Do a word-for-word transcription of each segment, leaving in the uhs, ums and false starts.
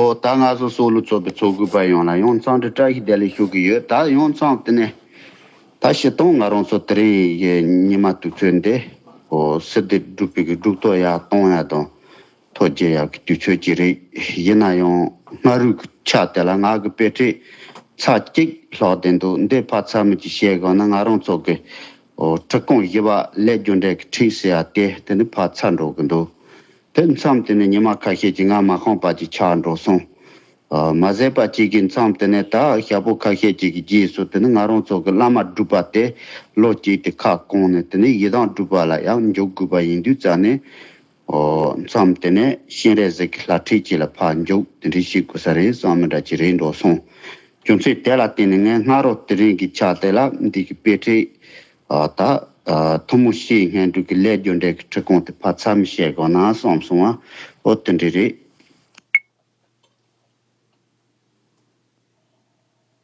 ཨོ་ད་ང་ཚོ་སོ་ལོ་ཚོགས་པའི་ཚོགས་དགོས་པ་ཡོང་ལ་ཡོང་ཚང་དུ་བཀྲ་ཤིས་བདེ་ལེགས་ཞུ་གི་ཡོད། ད་ཡོང་ཚང་དེ་ནས་ད་ཤི་སྟོང་ང་རང་ཚོ་དེ་རིང་གི་ཉི་མ་དུས་ཚོད་འདི་ཨོ་སི་ཏི་སྒྲུབ་པའི་གི་སྒྲུབ་ཐོ་ཡར་གཏོང་ཡ་དང་ཐོ་རྒྱག་ཡ་གི་དུས་ཚོད་ཅིག་རེད། ཡིན་ན་ཡང་སྔ་རུ་གི་ཆ་དེ་ལ་ང་གི་དཔེ་ཁྲིད་ཚར་གཅིག་ལྷག་བསྡད་འདུག་འདི་ཕར་ཚར་མི་ཅིག་བཤད་དགོས་ན་ང་རང་ཚོ་གི་ཨོ་ཁྲི་ཀོང་བཞི་པ་ལས་རྒྱུ་འབྲས་ཀྱི་ཁྲིད་ཟེར་ཡ་དེ་དེ་ནི་ཕར་ཚར་འགྲོ་གི་འདུག་དེ་མཚམས་དེ་ནས་ཉི་མ་ཁ་ཤས་ཀྱི་ང་མ་ཁོང་པ་ཅིག་ཆགས་འགྲོ་སོང་། ཨ་མ་ཟད་པ་ཅིག་གི་མཚམས་དེ་ནས་ད་ཞག་པོ་ཁ་ཤས་ཅིག་གི་རྗེས་སུ་དེ་ནི་ང་རང་ཚོ་གི་བླ་མ་སྒྲུབ་པ་དེ་ལོ་གཅིག་དེ་ཁ་སྐོང་ནས་དེ་ནི་ཡི་དམ་སྒྲུབ་པ་ལ་ཡང་འཇུག་དགོས་པ་ཡིན་དུས་ཙང་ནས་ཨོ་མཚམས་དེ་ནས་སྤྱན་རས་གཟིགས་ཀྱི་ལྷ་ཁྲིད་ཅིག་ལ་ཕར་འཇུག་དེ་འདྲ་ཞིག་དགོས་ས་རེད་བསམ་མི་འདྲ་ཅིག་རེད་འགྲོ་སོང་། རྒྱུ་མཚན་དེ་ལ་བརྟེན་ནས་ངས་སྔ་རོགས་དེ་རིང་གི་ཆ་དེ་ལ་འདི་གི་དཔེ་ཁྲིད་ཨ་ད་ཨ་ཐུན་མོང་བཤེས་སྙན་སྒྲུབ་ཀྱི་ལས་རྒྱུ་འབྲས་ཀྱི་ཁྲིད་ཁོངས་དེ་ཕར་མཚམས་བཤད་དགོས་ན་བསམ་སོང་བ། ཨོ་དེ་འདྲ་རེད།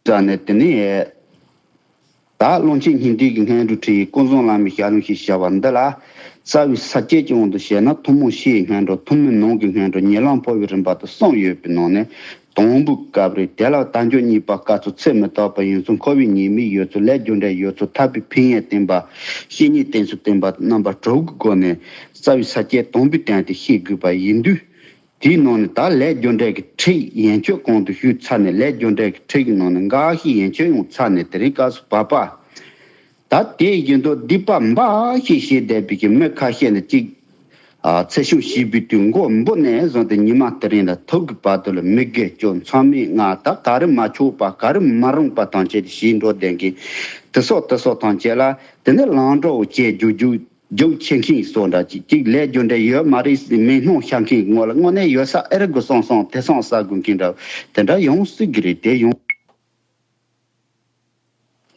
ཙང་ནས་དེ་ནས་ད་ཀློང་ཆེན་སྙིང་ཐིག་གི་སྔོན་འགྲོ་ཁྲིད་ཡིག་ཀུན་བཟང་བླ་མའི་ཞལ་ལུང་ཞེས་བྱ་བ་འདི་ལ་རྩ་བའི་ས་བཅད་ཀྱི་དབང་དུ་བྱས་ན་ཐུན་མོང་བཤེས་སྙན་སྒྲུབ་ཐུན་མོང་ནང་གི་སྙན་སྒྲུབ་ཉེ་ལམ་འཕོ་བའི་རིམ་པ་དང་གསུམ་ཡོད་པའི་ནང་ནས། དང་པོའི་སྐབས་རེད། དེ་ལ་དལ་འབྱོར་གཉིས་པ་སྐབས་སུ་ཚེ་མི་རྟག་པ་ཡིན་ཚུལ་འཁོར་བའི་ཉེས་དམིགས་ཡོད་ཚུལ་ལས་རྒྱུ་འབྲས་ཡོད་ཚུལ་ཐར་པའི་ཕན་ཡོན་བསྟན་པ་བཤེས་གཉེན་བསྟེན་ཚུལ་བསྟན་པ་རྣམ་པ་དྲུག་གི་སྒོ་ནས་རྩ་བའི་ས་བཅད་དང་པོའི་སྟེང་དེ་ཤེས་དགོས་པ་ཡིན་དུས། དེའི་ནང་ནས་ད་ལས་རྒྱུ་འབྲས་ཀྱི་ཁྲིད་ཡན་ཆོད་གོང་དུ་ཞུས་ཚར་ནས་ལས་རྒྱུ་འབྲས་ཀྱི་ཁྲིད་ཀྱི་ནང་ནས་འགའ་ཞིག་ཡན་ཆོད་ཡོང་ཚར་ནས་དེ་རིང་སྐབས་སུ་བབ་པ། ད་དེ་བཞིན་དུ་སྡིག་པ་འབའ་ཞིག་བྱས་བསྡད་པའི་གི་མི་ཁ་ཤས་ནི་གཅིག་ཨ་ཚེ་ཤུལ་བྱིས་པའི་དུས་མགོ་འབུ་ནས་བཟུང་སྟེ་ཉི་མ་དེ་རིང་ལ་ཐུག་གི་བར་དུ་ལ་མི་དགེ་བཅུ་མཚམས་མེད་ལྔ་ད་ག་རེ་མ་ཆོག་པ་ག་རེ་མ་རུང་པ་ཐམས་ཅད་བྱས་འགྲོ་བསྡད་མཁན་དེ་སོགས་དེ་སོགས་ཐམས་ཅད་ལ་དེ་ནི་ལང་འགྲོ་བོ་བྱས་རྒྱུག་རྒྱུག་རྒྱུག་ཆེ་མཁན་སོགས་འདྲ་ཅིག་ཅིག་ལས་རྒྱུ་འབྲས་ཡོད་མ་རེད་ཟེར་མིག་སྔུན་བཤད་མཁན་ངོ་ལ་དངོས་གནས་ཡོད་ས་ཨེ་རེད་དགོས་བསམ་སོང་། དེ་སོང་ས་དགོས་མཁན་འདྲ་དེ་འདྲ་ཡོང་སྲིད་གི་རེད། དེ་ཡོང་།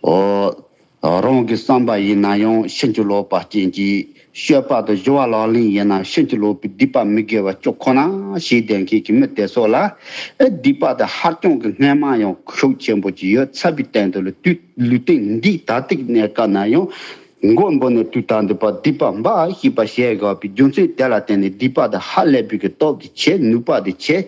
ཨོ། རང་གི་བསམ་པ་ཡིན་ན་ཡང་ཕྱིན་ཅི་ལོག་པ་རྐྱེན་གྱིས་སྤྱོད་པ་དང་སྦྱོར་བ་ལག་ལེན་ཡིན་ན་ཕྱིན་ཅི་ལོག་པའི་སྡིག་པ་མི་དགེ་བ་བཅུ་ཁོ་ན་བྱས་བསྡད་མཁན་གྱི་མི་དེ་ཚོ་ལ་ཨེ་སྡིག་པ་དེ་ཧ་ཅང་གི་སྔོན་མ་ཡང་ཤུགས་ཆེན་པོ་ཅིག་ཡོད་ཚར་བའི་སྟེང་དུ་ལུས་དུས་ལུས་སྟེང་འདིའི་ད་ལྟའི་གནས་སྐབས་ན་ཡང་མགོ་འབུ་ནས་དུས་ད་འདི་བར་སྡིག་པ་འབའ་ཞིག་པ་བྱས་དགོས་པའི་རྒྱུ་མཚན་དེ་ལ་བརྟེན་ནས་སྡིག་པ་དེ་ཧ་ལས་པའི་གི་སྟོབས་དེ་ཆེ་ནུས་པ་དེ་ཆེ།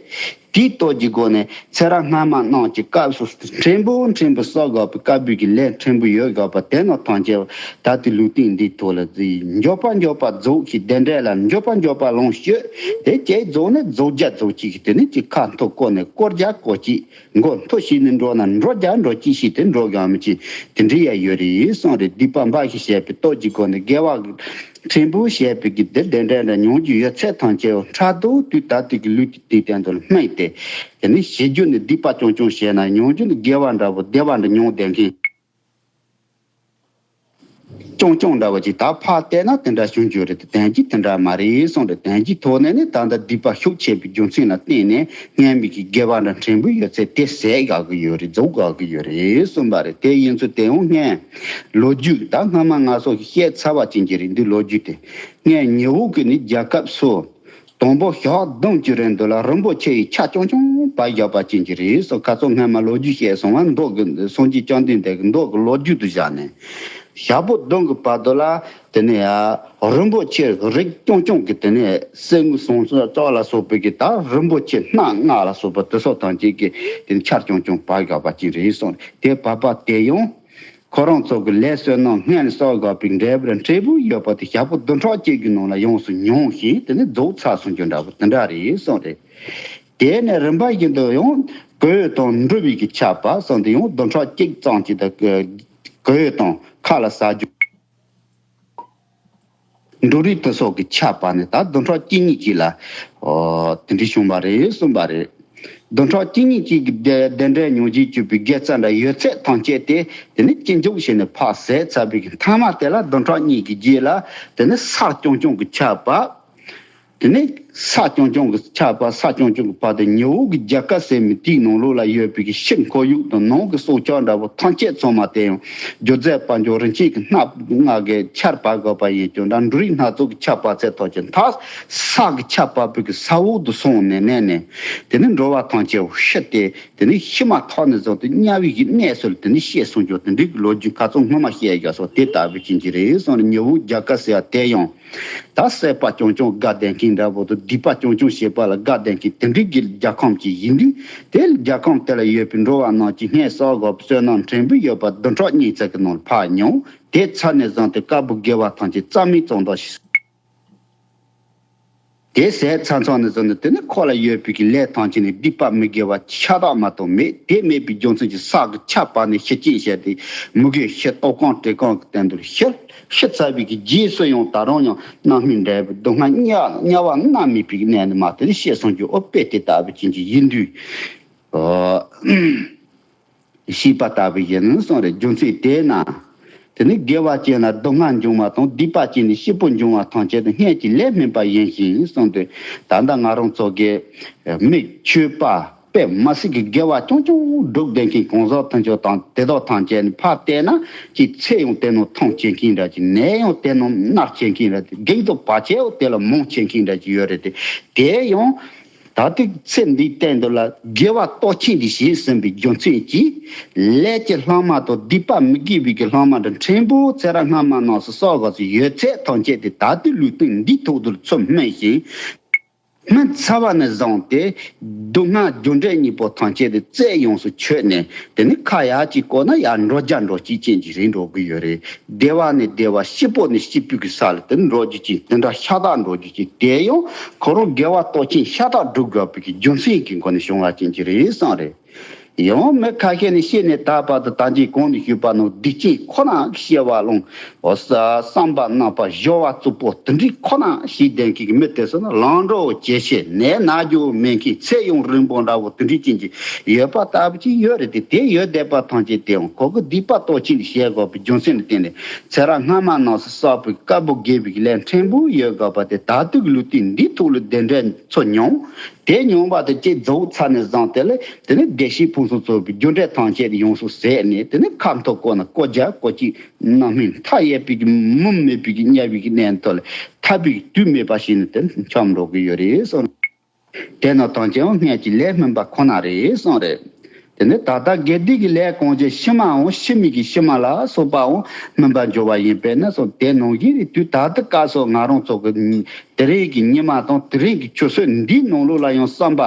དེའི་སྟོབས་ཀྱི་སྒོ་ནས་ཚེ་རབས་སྔ་མ་རྣམས་ཀྱི་སྐབས་སུ་ཕྲན་བུ་ཕྲན་བུ་བསགས་དགོས་པའི་སྐབས་བུ་གི་ལས་ཕྲན་བུ་ཡོད་དགོས་པ་དེ་རྣམས་ཐམས་ཅད་ད་ལྟའི་ལུས་རྟེན་འདིའི་ཐོག་ལ་འཛིན་མགྱོགས་པ་མགྱོགས་པ་རྫོགས་ཤིག་བདེ་འབྲས་ལ་མགྱོགས་པ་མགྱོགས་པ་ལོངས་སྤྱོད་དེ་བྱས་རྫོགས་ནས་རྫོགས་བརྒྱ་རྫོགས་གཅིག་གི་དེ་ནི་ཅིག་ཁ་འཐོར་བསྐོར་ནས་བསྐོར་བརྒྱ་བསྐོར་གཅིག་མགོ་མཐོ་ཞིག་ནས་འགྲོ་ན་འགྲོ་རྒྱ་འགྲོ་གཅིག་ཞིག་དེ་འགྲོ་གམ་ཅིག་དེ་འདྲ་ཡ་ཡོད་རེད་གསུངས་རེད། སྡིག་པ་འབའ་ཞིག་བྱས་པའི་སྟོབས་ཀྱི་སྒོ་ནས་དགེ་བ་ཕྲན་བུ་བྱས་པའི་གི་དེ་དེ་འདྲ་འདྲ་མྱོང་རྒྱུ་ཡོད་ཚད་ཐམས་ཅད་ཕྲག་དོག་དུས་ད་ལྟའི་གི་ལུས་ཀྱི་དུས་སྟེང་དུ་སྨིན་ཏེ། དེ་ནི་བྱེད་རྒྱུ་ནི་སྡིག་པ་རྐྱང་རྐྱང་བྱས་ན་མྱོང་རྒྱུ་ནི་དགེ་བ་འདྲ་བོ་བདེ་བ་འདྲ་མྱོང་བསྡད་མཁན་རྐྱང་རྐྱང་འདྲ་བོ་ཅིག་ད་ཕར་བལྟས་ན་དེ་འདྲ་བྱུང་རྒྱུ་རེད། དེ་དོན་གྱིས་དེ་འདྲ་མ་རེད་གསུངས་རེད། དོན་གྱི་ཐོག་ནས་ནི་ད་ལྟ་སྡིག་པ་ཤུགས་ཆེ་བའི་རྒྱུ་མཚན་ལ་བརྟེན་ནས་སྔོན་མའི་གི་དགེ་བ་འདྲ་ཕྲན་བུ་ཡོད་ཚད་དེ་ཟད་དགོས་ཀྱི་ཡོད་རེད། རྫོགས་དགོས་ཀྱི་ཡོད་རེད་གསུངས་པ་རེད། དེ་ཡིན་ཚུལ་དེ་ཡང་སྔོན་ལོ་རྒྱུས་ད་སྔ་མ་ང་ཚོ་གིས་བཤད་ཚར་བ་ཅན་གྱི་རེད། འདི་ལོ་རྒྱུས་དེ་སྔོན་ཉི་འོག་གི་ནི་རྒྱལ་ཁབ་སུ། དང་པོ་ཞག་བདུན་གྱི་རིང་དུ་ལ་རིན་པོ་ཆེ་ཡི་ཆར་རྐྱང་རྐྱང་བབས་བཞག་པ་ཅན་གྱི་རེད་གསུངས། ཁ་སང་སྔོན་མ་ལོ་རྒྱུས་བཤད་སོང་བ་མདོ་གི་སངས་རྒྱས་བཅོམ་ལྡན་འདས་ཀྱི་མདོ་གི་ལོ་རྒྱུས་དུ་བཞག་ནས་ཞག་པོ་བདུན་གྱི་བར་དུ་ལ་དེ་ནས་ཡ་རིན་པོ་ཆེ་རིགས་རྐྱང་རྐྱང་གི་དེ་ནས་གསེར་དངུལ་ཟངས་ལྕགས་ལ་སོགས་པའི་གི་ད་རིན་པོ་ཆེ་སྣ་ལྔ་ལ་སོགས་པ་དེ་སོགས་ཐམས་ཅད་ཀྱི་དེ་ནས་ཆར་རྐྱང་རྐྱང་བབས་བཞག་པ་ཅན་རེད་གསུངས། དེ་བབས་པ་དེ་ཡང་ཁོ་རང་ཚོ་གི་ལས་བསོད་ནམས་སྔོན་ལ་བསགས་དགོས་པའི་འབྲས་བུ་འབྲས་བུ་ཡོད་པ་དེ་ཞག་པོ་བདུན་ཕྲག་གཅིག་གི་ནང་ལ་ཡོངས་སུ་མྱོང་ཞིང་དེ་ནི་རྫོགས་ཚར་སོང་རྒྱུ་འདྲ་པོ་དེ་འདྲ་རེད་གསུངས་རེད། དེ་ནས་རིམ་པ་བཞིན་དུ་ཡང་གོས་དང་འབྲུ་བའི་གི་ཆར་པ་གསུངས་ཏེ་ཡང་བདུན་ཕྲག་གཅིག་ཙམ་ཅིག་དང་གོས་དང་ཁ་ལ་ཟ་རྒྱུ། འབྲུ་རིགས་དེ་སོགས་ཀྱི་ཆར་པ་ནི་ད་བདུན་ཕྲག་གཅིག་གཉིས་ཅིག་ལ་ཨོ་དེ་འདྲ་བྱུང་བ་རེད་གསུངས་པ་རེད། བདུན་ཕྲག་གཅིག་གཉིས་ཅིག་གི་བདེ་བདེ་འབྲས་མྱོང་བྱེད་སྤྱོད་པའི་དགེ་རྩ་འདྲ་ཡོད་ཚད་ཐམས་ཅད་དེ་དེ་ནི་ཅི་འཇུག་བྱས་ནས་ཕར་ཟད་ཚར་བའི་གི་མཐའ་མ་དེ་ལ་བདུན་ཕྲག་གཉིས་ཀྱི་རྗེས་ལ་དེ་ནི་ས་རྐྱང་རྐྱང་གི་ཆར་པ། དེ་ནས་ས་རྐྱང་རྐྱང་གི་ཆར་པ་ས་རྐྱང་རྐྱང་གི་བར་དུ་ཉི་འོག་གི་རྒྱལ་ཁབ་ཟེར་མི་དེའི་ནང་ལོགས་ལ་ཡོད་པའི་གི་ཕྱི་ཁོར་ཡུག་དང་ནང་གི་སྲོག་ཆགས་འདྲ་པོ་ཐམས་ཅད་ཚང་མ་དེ་ཡང་སྒྱུ་རྩལ་དཔལ་འབྱོར་རིན་ཆེན་གྱི་སྣ་ལྔ་གི་ཆར་བབས་དགོས་པ་ཡིན་ཀྱང་འདྲ་འབྲུ་རིགས་སྣ་ཚོགས་ཀྱི་ཆར་བབས་ཚད་ཐོག་ཀྱི་མཐའ་ས་གི་ཆར་བབས་པའི་གི་ས་འོག་ཏུ་སོང་ནས་གནས་ནས་དེ་ནས་འགྲོ་བ་ཐམས་ཅད་ཤི་སྟེ་དེ་ནས་ཤི་མ་ཐག་ནས་བཟུང་སྟེ་དམྱལ་བའི་གི་གནས་སུ་དེ་ནས་སྐྱེས་སོང་རྒྱུ་དེ་འདྲའི་གི་ལོ་རྒྱུས་ཁ་ཚོ་སྔོན་མ་བཤད་ཡོད་སོགས་དེ་ལྟ་བུ་ཅན་གྱི་རེད་གསུངས་ནས་ཉི་འོག་རྒྱལ་ཁབ་ཟེར་བ་དེ་ཡང་། ད་སྲེད་པ་རྐྱང་རྐྱང་དགའ་ལྡན་ཁྱིམ་འདྲ་པོ་དུ་ སྡིག་པ་རྐྱང་རྐྱང་བྱེད་པ་ལ་དགའ་ལྡན་གྱི་དེ་འདྲའི་གི་རྒྱལ་ཁམས་ཅིག་ཡིན་དུས། དེ་རྒྱལ་ཁམས་དེ་ལ་ཡོད་པའི་འགྲོ་བ་རྣམས་ཀྱིས་སྔོན་བསགས་དགོས་པའི་བསོད་ནམས་ཕྲན་བུ་ཡོད་པ་བདུན་ཕྲག་གཉིས་ཙམ་གྱི་ནང་ལ་ཕར་མྱོང་། དེ་ཚར་ནས་བཟུང་སྟེ་དཀར་པོ་དགེ་བ་ཐམས་ཅད་རྩ་མེད་ཙམ་དང་། དེ་ཟད་ཚར་ཚར་ནས་བཟུང་ནས་དེ་ནི་ཁོ་ལ་ཡོད་པའི་གི་ལས་ཐམས་ཅད་ནི་སྡིག་པ་མི་དགེ་བ་ཤ་སྟག་མ་གཏོགས་མེད། དེ་མེད་པའི་རྒྱུ་མཚན་གྱིས་ས་གི་ཆ་བབས་ནས་ཤི་རྐྱེན་བྱས་ཏེ། མི་དགེ་ཤི་ལྟོགས་ཁམས་བཀྲེས་ཁམས་ཀྱི་སྟེང་དུ་ཤི། ཤི་ཚར་བའི་གི་རྗེས་སུ་ཡང་ད་རུང་ཡང་རྣམ་སྨིན་འབྲས་བུ་སྡུག་བསྔལ་དམྱལ་དམྱལ་བ་མནར་མེད་པའི་གནས་ནས་མར་དེ་ནི་ཤི་སོང་རྒྱུ། འོ་དཔེ་དེ་ལྟ་བུ་ཅན་གྱི་ཡིན་དུས། ཨོ། ཤེས་པ་ལྟ་བུ་ཡིན་གསུངས་རེད། རྒྱུ་མཚན་དེས་ན། དེ་ནི་དགེ་བ་ཅན་ལ་སྡུག་བསྔལ་འབྱུང་བ་དང་། སྡིག་པ་ཅན་ནི་སྐྱིད་པོ་འབྱུང་བ་ཐམས་ཅད་དེ་སྔོན་གྱི་ལས་སྨིན་པ་ཡིན་ཞིང་གསུངས་ཏེ། ད་ལྟ་ང་རང་ཚོ་གི་མི་ཆོས་པ་དཔེ་མི་སྲིད་ཀྱི་དགེ་བ་རྐྱང་རྐྱང་སྒྲུབ་བསྡད་མཁན་གང་ཟག་དེ་ཚོ་དང་དེ་དག་ཐམས་ཅད་ནི་ཕར་བལྟས་ན། ཅིག་ཚེ་ཡང་དེ་ནང་ཐུང་བྱེད་མཁན་འདྲ། ཅིག་ནད་ཡང་དེ་ནང་མནར་བྱེད་མཁན་འདྲ། ཅིག་སྡིག་དང་བར་ཆད་ཡང་དེ་ལ་མང་བྱེད་མཁན་འདྲ་ཅིག་ཡོད་རེད་དེ། དེ་ཡང་། ད་ལྟའི་ཚེ་འདིའི་སྟེང་དུ་ལ་དགེ་བ་སྟོབས་ཆེན་འདི་བྱས་ཟིན་པའི་རྒྱུ་མཚན་གྱིས། ལས་ཀྱི་ལྷག་མ་དང་སྡིག་པ་མི་དགེ་བའི་གི་ལྷག་མ་འདི་ཕྲན་བུ་ཚེ་རབས་སྔ་མ་ནང་སུ་བསགས་དགོས་སུ་ཡོད་ཚད་ཐམས་ཅད་དེ་ད་ལྟའི་ལུས་རྟེན་འདིའི་ཐོག་ཏུ་ཚུར་སྨིན་ཞིང་། སྨིན་ཚར་བ་ནས་བཟུང་སྟེ། སྡུག་བསྔལ་རྒྱུ་འབྲས་གཉིས་པོ་ཐམས་ཅད་དེ་རྩད་ཡོངས་སུ་ཆོད་ནས། དེ་ནི་ཁ་ཡར་གཅིག་བསྐོར་ན་ཡར་འགྲོ་རྒྱུ་འགྲོ་གཅིག་ཅན་གྱི་རེད་འགྲོ་གི་ཡོད་རེད། བདེ་བ་ནས་བདེ་བ། སྐྱིད་པོ་ནས་སྐྱིད་པོའི་གི་ས་ལ་དེ་འགྲོ་རྒྱུ་ཅིག་དེ་འདྲ་ཤ་སྟག་འགྲོ་རྒྱུ་ཅིག་དེ་ཡང་ཁོ་རང་དགེ་བ་སྟོབས་ཆེན་ཤ་སྟག་སྒྲུབ་དགོས་པའི་གི་རྒྱུ་མཚན་གྱི་སྒོ་ནས་བྱུང་བ་ཅན་གྱི་རེད་གསུངས་རེད། ཡང་མི་ཁ་ཤས་ནི་ཤི་ནས་ད་བར་དུ་ད་གིན་གོང་ནས་ཞུས་པ་ནང་སྡིག་ཅན་ཁོ་ན་སྐྱེ་བ་ལོངས། འོ་ས་བསམ་པ་རྣམ་པར་གཞོལ་བ་རྩུབ་པོ་དེ་འདྲའི་ཁོ་ན་ཤི་ལྡན་མཁན་གྱི་མི་དེ་ཚོ་ནི་ལང་འགྲོ་བོ་ཇེ་ཆེ་ནས་ན་རྒྱུ་མེད་མཁན་ཚེ་ཡུན་རིང་པོ་འདྲ་བོ་དེ་འདྲའི་ཅན་གྱི་ཡོད་པ་ལྟ་བུ་ཅིག་ཡོད་རེད་དེ། དེ་ཡོད་བསྡད་པ་ཐམས་ཅད་དེའང་ཁོ་གི་སྡིག་པ་སྟོབས་ཆེན་དེ་བྱེད་དགོས་པའི་རྒྱུ་མཚན་ལ་བརྟེན་ནས། ཚེ་རབས་སྔ་མ་ནང་སུ་བསགས་པའི་དཀར་པོ་དགེ་བའི་ལས་ཕྲན་བུ་ཡོད་དགོས་པ་དེ་ད་ལྟའི་ལུས་རྟེན་འདིའི་ཐོག་ལ་དེ་འདྲའི་ཚོ་མྱོང་། དེ་མྱོང་བ་དེ་ཅིག་རྫོགས་ཚར་ནས་བཟུང་སྟེ་ལས་དེ་ནི་བདེ་གཤེགས་ཕུན་སུམ་ཚོགས་པའི་རྒྱུ་འབྲས་ཐམས་ཅད་ཡོངས་སུ་ཟད་ནས། དེ་ནི་ཁ་མཐོ་བསྐོར་ན་བསྐོར་རྒྱ་བསྐོར་ཅིག་རྣམ་སྨིན་མཐའ་ཡས་པའི་གི་མུ་མེད་པའི་གི་དམྱལ་བའི་གི་གནས་ཐོག་ལ་ཐར་པའི་དུས་མེད་པ་ཞིག་ནི་དེ་འཁྱམས་འགྲོ་གི་ཡོད་རེད་གསུངས། དེ་རྣམས་ཐམས་ཅད་སྔོན་གྱི་ལས་སྨིན་པ་ཁོ་ན་རེད་གསུངས་རེད། དེ་ནི་ད་ལྟ་དགེ་སྡིག་གི་ལས་གང་བྱས་ཕྱི་མའང་ཕྱི་མའི་གི་ཕྱི་མ་ལ་སོགས་པའང་སྨིན་པར་འགྱུར་བ་ཡིན་པས་ན་གསུངས། དེ་ནང་བཞིན་རེད། དུས་ད་ལྟ་སྐབས་སུ་ང་རང་ཚོ་གི་དེ་རིང་གི་ཉི་མ་དང་དེ་རིང་གི་ཆུ་ཚོད་འདིའི་ནང་ལོགས་ལ་ཡང་བསམ་པ་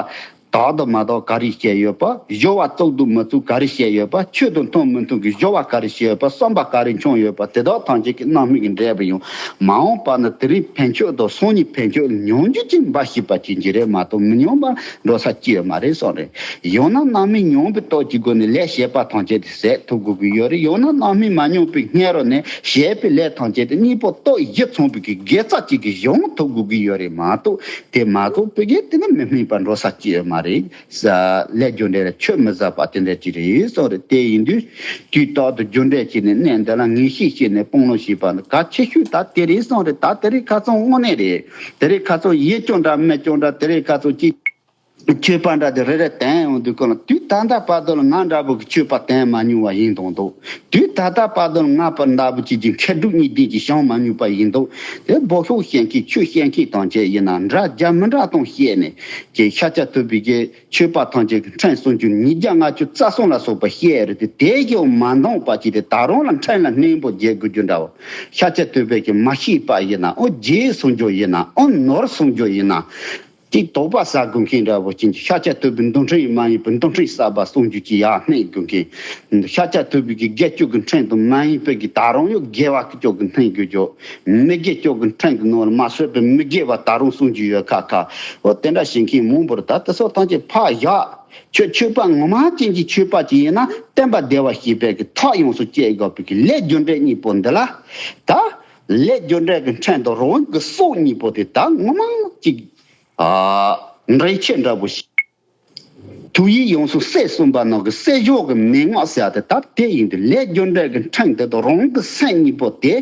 དག་དང་མ་དག་ག་རེ་བཤད་ཡོད་པ། སྦྱོར་བ་བཙུགས་དང་མི་བཙུགས་ག་རེ་བཤད་ཡོད་པ། ཆོས་དང་མཐུན་མི་མཐུན་གྱི་སྦྱོར་བ་ག་རེ་བཤད་ཡོད་པ། བསམ་པ་ག་རེ་འཁྱོངས་ཡོད་པ། དེ་དག་ཐམས་ཅད་ཀྱི་རྣམ་སྨིན་གྱི་འབྲས་བུ་ཡང་མ་འོངས་པ་ན་དེ་རིང་ཕན་ཆོད་དང་སང་ཉིན་ཕན་ཆོད་མྱོང་རྒྱུ་ཅིག་འབའ་ཞིག་པ་ཅིག་གྱི་རེད་མ་གཏོགས་མི་མྱོང་བར་འགྲོ་ས་ཅི་ཡོད་མ་རེད་གསུངས་རེད། ཡང་ན་རྣམ་སྨིན་མྱོང་བའི་སྟོབས་ཀྱི་སྒོ་ནས་ལས་བྱས་པ་ཐམས་ཅད་དེ་ཟད་ཐུབ་དགོས་ཀྱི་ཡོད་རེད། ཡང་ན་རྣམ་སྨིན་མ་མྱོང་བའི་སྔོན་རོལ་ནས་བྱས་པའི་ལས་ཐམས་ཅད་དེ་གཉིས་པོ་སྟོབས་བཞི་ཚང་བའི་གི་དགེ་རྩ་གཅིག་གིས་སྦྱང་ཐུབ་དགོས་ཀྱི་ཡོད་རེད་མ་གཏོགས། དེ་མ་གཏོགས་བོད་སྐད་དེ་ནི་མི་སྨིན་པར་འགྲོ་ས་ཅི་ཡོད་མ་རེད། ས་ལས་རྒྱུ་འབྲས་ལ་ཆོས་མི་ཟད་པ་དེ་འདྲ་ཅིག་རེད་གསུངས་རེད། དེ་ཡིན་དུས་དུས་རྟག་ཏུ་རྒྱུ་འབྲས་བྱས་ནས་གནས་འདི་ལ་ངེས་ཤེས་བྱས་ནས་སྤོང་ལོ་བྱེད་པ་ནི་གལ་ཆེ་ཤོས་ད་དེ་རེད་གསུངས་རེད། ད་དེ་རིང་ཁ་སང་དངོས་གནས་རེད། དེ་རིང་ཁ་སང་ཡིན་ཀྱང་འདྲ་མིན་ཀྱང་འདྲ། དེ་རིང་ཁ་སང་ཅིག་ཆོས་པ་འདྲ་དེ་རེ་རེ་བསྟན་ཡོང་དུས་ཀུན་ལ་དུས་ད་ལྟ་བར་དུ་ལ་ང་འདྲ་བོ་གི་ཆོས་པ་བསྟན་མ་མྱོང་བ་ཡིན་དང་འདུག་དུས་ད་ལྟ་བར་དུ་ལ་ང་པ་འདྲ་བོ་ཅིག་གི་མཁས་གྲུབ་གཉིས་ལྡན་གྱི་བྱང་མ་མྱོང་པ་ཡིན་འདུག་དེ་འབོག་ཤོག་བཤད་མཁན་ཆོས་བཤད་མཁན་དང་བཅས་ཡིན་ན་འདྲ། རྒྱ་མི་འདྲ་དང་བཤད་ནས་ཀྱི་ཤཱཀྱ་ཐུབ་པའི་གི་ཆོས་པ་ཐམས་ཅད་ཀྱི་ཕྲེང་སུམ་ཅུ་ཉིས་བརྒྱ་ལྔ་བཅུ་རྩ་གསུམ་ལ་སོགས་པ་བཤད་རེད་དེ། དེ་གི་མ་འདང་བ་ཅིག་དེ་ད་རུང་ལ་ཕྲེང་ལ་སྙིང་པོ་རྒྱས་དགོས་རྒྱུ་འདྲ་བོ། ཤཱཀྱ་ཐུབ་པའི་གི་མ་ཤེས་པ་ཡིན་ན་ཨོ་རྗེས་གསུང་རྒྱུ་ཡིན་ན་ཨོ་ནོར་གསུང་རྒྱུ་ཡིན་ན། དེ་དོགས་པ་ཟ་དགོས་མཁན་འདྲ་བོ་ཅན་གྱི་ཤཱཀྱ་ཐུབ་པའི་མདོ་ཕྲན་མ་ཡིན་པའི་མདོ་ཕྲན་གསར་པ་གསུང་རྒྱུ་ཅིག་ཡར་སྣེ་དགོས་མཁན། ཤཱཀྱ་ཐུབ་པའི་གི་དགེ་བཅུ་གི་ཕྲན་དུ་མ་ཡིན་པའི་གི་ད་རུང་ཡང་དགེ་བ་གི་བཅུ་གི་སྣེ་དགོས་རྒྱུ། མི་དགེ་བཅུ་གི་ཕྲན་གི་ནང་ལ་མ་སོས་པའི་མི་དགེ་བ་ད་རུང་གསུང་རྒྱུ་ཡོད་ཁ་ཁ། འོ་དེ་འདྲ་བྱེད་མཁན་མང་པོར་ད་དེ་ཚོ་ཐམས་ཅད་ཕར་བཞག་ཆོས་ཆོས་པ་ངོ་མ་ཅན་གྱི་ཆོས་པ་ཅིག་ཡིན་ན་བསྟན་པ་བདེ་བར་གཤེགས་པའི་གི་ཐག་ཡོངས་སུ་བཅད་དགོས་པའི་གི་ལས་རྒྱུ་འབྲས་གཉིས་པོ་འདི་ལ་ད་ལས་རྒྱུ་འབྲས་གི་ཕྲན་དུ་རང་གི་སྲོག་གཉིས་པོ་དེ་ད་ངོ་མ་ཅིག་ཨ། འདྲེན་བྱེད་འདྲ་པོ་ཞིག་ཐུགས་ཡིད་ཡོངས་སུ་བསྲེ་གསུངས་པ་ནང་གི་བསྲེ་བཞག་གི་མན་ངག་ཟེར་ཡ་དེ་ད་དེ་ཡིན་ཏེ། ལས་རྒྱུ་འབྲས་ཀྱི་ཕྲན་དེ་དང་རང་གི་སེམས་གཉིས་པོ་དེ།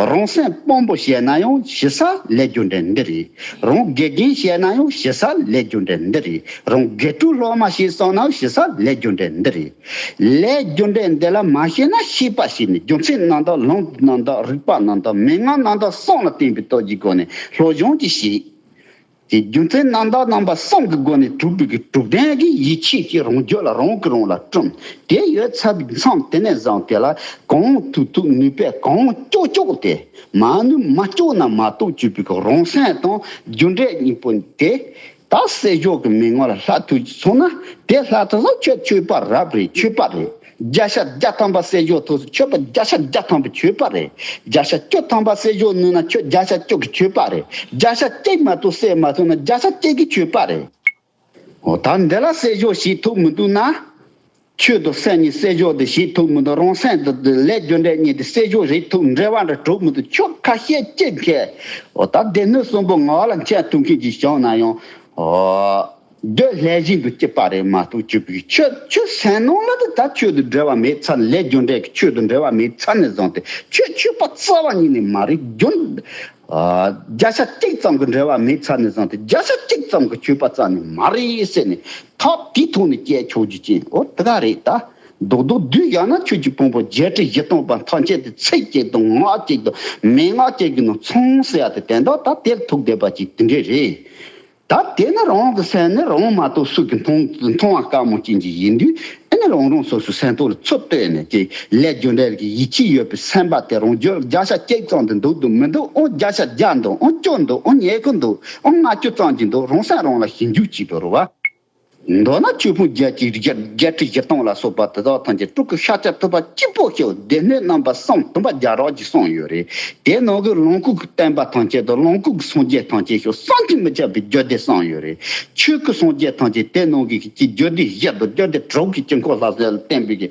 རང་སེམས་དཔང་པོ་བྱས་ན་ཡང་ཞི་ས་ལས་རྒྱུ་འབྲས་འདི་རེད། རང་དགེ་རྒན་བྱས་ན་ཡང་ཞི་ས་ལས་རྒྱུ་འབྲས་འདི་རེད། རང་དགེ་ཕྲུག་སློབ་མ་ཞིག་བསམ་ན་ཡང་ཞི་ས་ལས་རྒྱུ་འབྲས་འདི་རེད། ལས་རྒྱུ་འབྲས་འདི་ལ་མ་ཤེས་ན་ཤེས་པ་ཞིག་ནས་རྒྱུ་མཚན་རྣམ་དག་ལུང་རྣམ་དག་རིགས་པ་རྣམ་དག་མན་ངག་རྣམ་དག་གསུམ་ལ་བརྟེན་པའི་སྟོབས་ཀྱི་སྒོ་ནས་སློབ་སྦྱོང་གྱིས་ཤིག་དེ་རྒྱུ་མཚན་རྣམ་དག་རྣམ་པ་གསུམ་གྱི་སྒོ་ནས་གྲུབ་པའི་གི་གྲུབ་དོན་གྱི་ཡིད་ཆེས་ཀྱི་རང་རྒྱུད་ལ་རང་གིས་རང་ལ་བསྐྲུན། དེ་ཡོད་ཚད་མཚམས་དེ་ནས་བཟུང་དེ་ལ་གང་ཐུབ་ཐུབ་ནུས་པས་གང་ལྕོགས་ལྕོགས་ཏེ། མ་ནུས་མ་ལྕོགས་ན་མ་གཏོགས་བཅོས་པའི་གི་རང་སེམས་དང་རྒྱུ་འབྲས་གཉིས་པོ་དེ། ད་བསད་བཞག་གི་མི་ངོ་ལ་ལྷ་ཐུག་ཅིག་སོང་ན། དེ་ལྷ་ཐུག་ས་ཁྱོད་ཆོས་པ་རབ་རེད། ཆོས་པ་རེད། བརྒྱ་ཆ་བརྒྱ་ཐམ་པ་བསད་བཞག་ཐུག་ས་ཁྱོད་པ་བརྒྱ་ཆ་བརྒྱ་ཐམ་པ་ཆོས་པ་རེད། བརྒྱ་ཆ་བཅུ་ཐམ་པ་བསད་བཞག་ནུས་ན་ཁྱོད་བརྒྱ་ཆ་བཅུ་གི་ཆོས་པ་རེད། བརྒྱ་ཆ་གཅིག་མ་གཏོགས་བསད་མ་ཐུབ་ན་བརྒྱ་ཆ་གཅིག་གི་ཆོས་པ་རེད། འོ་ད་འདི་ལ་བསད་བཞག་བྱེད་ཐུབ་མི་འདུག་ན། ཆོས་དང་སེམས་གཉིས་བསད་བཞག་དེ་བྱེད་ཐུབ་མི་འདུག་རང་སེམས་དང་ལས་རྒྱུ་འབྲས་གཉིས་དེ་བསད་བཞག་རེད་ཐུབ་འབྲེལ་བ་འདྲ་གྲུབ་མི་འདུག་ཁྱོད་ཁ་ཤས་ཅིག་གིས། འོ་ད་སྡེ་སྣོད་གསུམ་པོ་ངག་ལ་མཁྱེན་ཐུབ་མཁན་ཅིག་བྱུང་ན་ཡང་། འོ། རྒྱུ་ལྷད་བཞིན་དུ་སྐྱིད་པ་རེད་མ་གཏོགས་བཅོས་པའི་ཆོས་ཆོས་སེམས་ནང་ལ་དེ་ད་ཆོས་དང་འབྲེལ་བ་མེད་ཚར་ནས་ལས་རྒྱུ་འབྲས་ཀྱི་ཆོས་དང་འབྲེལ་བ་མེད་ཚར་ནས་བཟུང་སྟེ་ཆོས་ཆོས་པ་རྩ་བ་ཉིད་ནས་མ་རེད་རྒྱུ། བརྒྱ་ཆ་གཅིག་ཙམ་གྱི་འབྲེལ་བ་མེད་ཚར་ནས་བཟུང་སྟེ་བརྒྱ་ཆ་གཅིག་ཙམ་གྱི་ཆོས་པ་རྩ་ནས་མ་རེད་ཟེར་ནས་ཐབས་དེའི་ཐོག་ནས་སྐྱེལ་ཆོག་རྒྱུ་ཅན། འོ་དེ་ག་རེད་ད། རྡོག་རྡོག་བསྡུས་བཞག་ན་ཆོས་ཀྱི་ཕུང་པོ་བརྒྱད་ཁྲི་བཞི་སྟོང་པ་ཐམས་ཅད་དེ་ཚིག་གཅིག་དང་ངག་གཅིག་དང་མན་ངག་གཅིག་གི་ནང་ཚང་ཟེར་ཡ་དེ་དེ་འདྲ་ད་དེར་ཐུག་བསྡད་པ་ཅིག་དེ་འདྲས་རེད། ད་དེ་ནི་རང་གི་སེམས་ནི་རང་མ་གཏོགས་སུ་གིས་མཐོང་མཐོང་བ་དཀའ་མོ་ཅན་གྱི་ཡིན་དུས་ཨེ་ནི་རང་རང་སོ་སོའི་སེམས་ཐོག་ལ་ཚུར་ལྟོས་ནས་ཀྱི་ལས་རྒྱུ་འབྲས་ཀྱི་ཡིད་ཆེས་ཡོད་པའི་སེམས་པ་དེ་རང་རྒྱུད་བརྒྱ་ཆ་གཅིག་ཙམ་དུ་འདུག་འདུག་མི་འདུག་ཨོ་བརྒྱ་ཆ་བརྒྱ་འདུག་ཨོ་བཅུ་འདུག་ཨོ་ཉི་ཤུ་འདུག་ཨོ་ལྔ་བཅུ་ཙམ་གྱི་འདུག་རང་སེམས་རང་ལ་ཞིབ་འཇུག་བྱེད་དགོས་རེད་བ། མདོར་ན་ཆོས་ཕུང་བརྒྱད་ཅུ་བརྒྱད་ཁྲི་བཞི་སྟོང་ལ་སོགས་པ་དེ་དག་ཐམས་ཅད་སྤྲུལ་སྐུ་ཤཱཀྱ་ཐུབ་པ་གཅིག་པོ་ཤོག་སྡེ་སྣོད་རྣམ་པ་གསུམ་བདུན་པ་བརྒྱ་རོགས་ཀྱིས་གསུངས་ཡོད་རེད། དེ་ནང་གི་ལོངས་སྐུ་གི་བསྟན་པ་ཐམས་ཅད་དང་ལོངས་སྐུ་གི་སངས་རྒྱས་ཐམས་ཅད་ཤོག་བསམ་གྱིས་མི་ཁྱབ་པའི་རྒྱུད་སྡེ་གསུངས་ཡོད་རེད། ཆོས་སྐུ་སངས་རྒྱས་ཐམས་ཅད་དེ་ནང་གི་ཀྱི་རྒྱུད་སྡེ་བཞི་དང་རྒྱུད་སྡེ་དྲུག་གི་དཀྱིལ་འཁོར་ལྷ་ས་ལ་བསྟན་པའི་གི་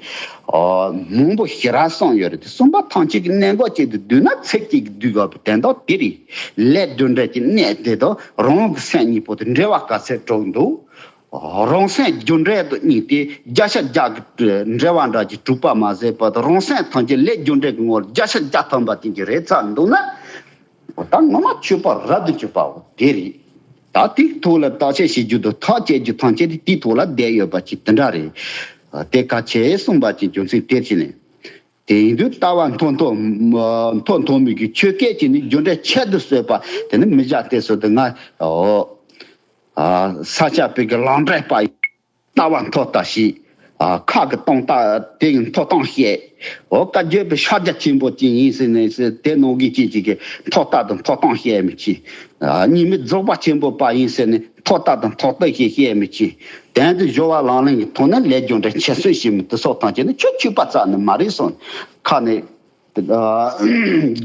ཨ་མང་པོ་ཞེ་དྲག་གསུངས་ཡོད་རེད། དེ་གསུམ་པ་ཐམས་ཅད་ཀྱི་གནད་འགག་ཅིག་ཏུ་བསྡུས་ན་ཚིག་གཅིག་གིས་བསྡུས་དགོས་པའི་དོན་དག་དེ་རེད། ལས་རྒྱུ་འབྲས་ཀྱི་གནད་དེ་དང་རང་གི་སེམས་གཉིས་པོ་དེ་འབྲེལ་བ་ག་ཚད་གྲུབ་འདུག་རང་སེམས་རྒྱུ་འབྲས་དང་གཉིས་ཏེ་བརྒྱ་ཆ་བརྒྱ་གི་འབྲེལ་བ་འདྲ་གྱི་གྲུབ་པ་མ་ཟད་པ་དང་རང་སེམས་ཐམས་ཅད་ལས་རྒྱུ་འབྲས་ཀྱི་ངོར་བརྒྱ་ཆ་བརྒྱ་ཐམ་པ་ཅན་གྱི་རེད་ཚར་འདུག་ན། ད་ངོ་མ་ཆོས་པ་རབ་ཏུ་གྱུར་པའོ་དེ་རེད། ད་དེའི་ཐོག་ལ་བརྟག་དཔྱད་བྱེད་རྒྱུ་དང་ཐག་བཅད་རྒྱུ་ཐམས་ཅད་དེ་དེའི་ཐོག་ལ་བསྡད་ཡོད་པ་ཅིག་དེ་འདྲ་རེད། དེ་ག་ཆེ་གསུངས་པ་ཅིག་རྒྱུ་མཚན་དེར་བྱས་ནས། དེ་ཡིན་དུས་ལྟ་བ་མཐོ་མཐོ་མཐོ་མཐོ་མོ་གི་ཆོས་སྐད་ཅིག་ནི་རྒྱུ་འབྲས་ཁྱད་དུ་གསོད་པ་དེ་ནི་མི་བཞག་སྟེ་སོ་དེ་ང་ཨོ། ས་སྐྱ་པའི་གི་ལམ་འབྲས་པ་ཡི་ལྟ་བ་མཐོ་ལྟ་ཞིག་ཁ་གི་སྟོང་ལྟ་དེ་ཡི་མཐོ་སྟོང་བཤད། ཨོ་བཀའ་བརྒྱུད་པའི་ཤཱཀྱ་ཆེན་པོ་ཅིག་ཡིན་ཟེར་ནས་ཟེར་དེ་ནང་གི་ཅིག་ཅིག་གི་མཐོ་ལྟ་དང་མཐོ་སྟོང་བཤད་མི་ཅིག་གཉིས་མེད་རྫོགས་པ་ཆེན་པོ་པ་ཡིན་ཟེར་ནས་མཐོ་ལྟ་དང་མཐོ་ལྟ་ཞིག་བཤད་མི་ཅིག་དོན་དུ་སྦྱོར་བ་ལམ་རིམ་གྱི་ཐོག་ནས་ལས་རྒྱུ་འབྲས་ཁྱད་གསོད་བྱེད་མི་དེ་སོགས་ཐམས་ཅད་ནི་ཁྱོད་ཆོས་པ་རྩ་ནས་མ་རེད་གསུངས། ཁ་ནས་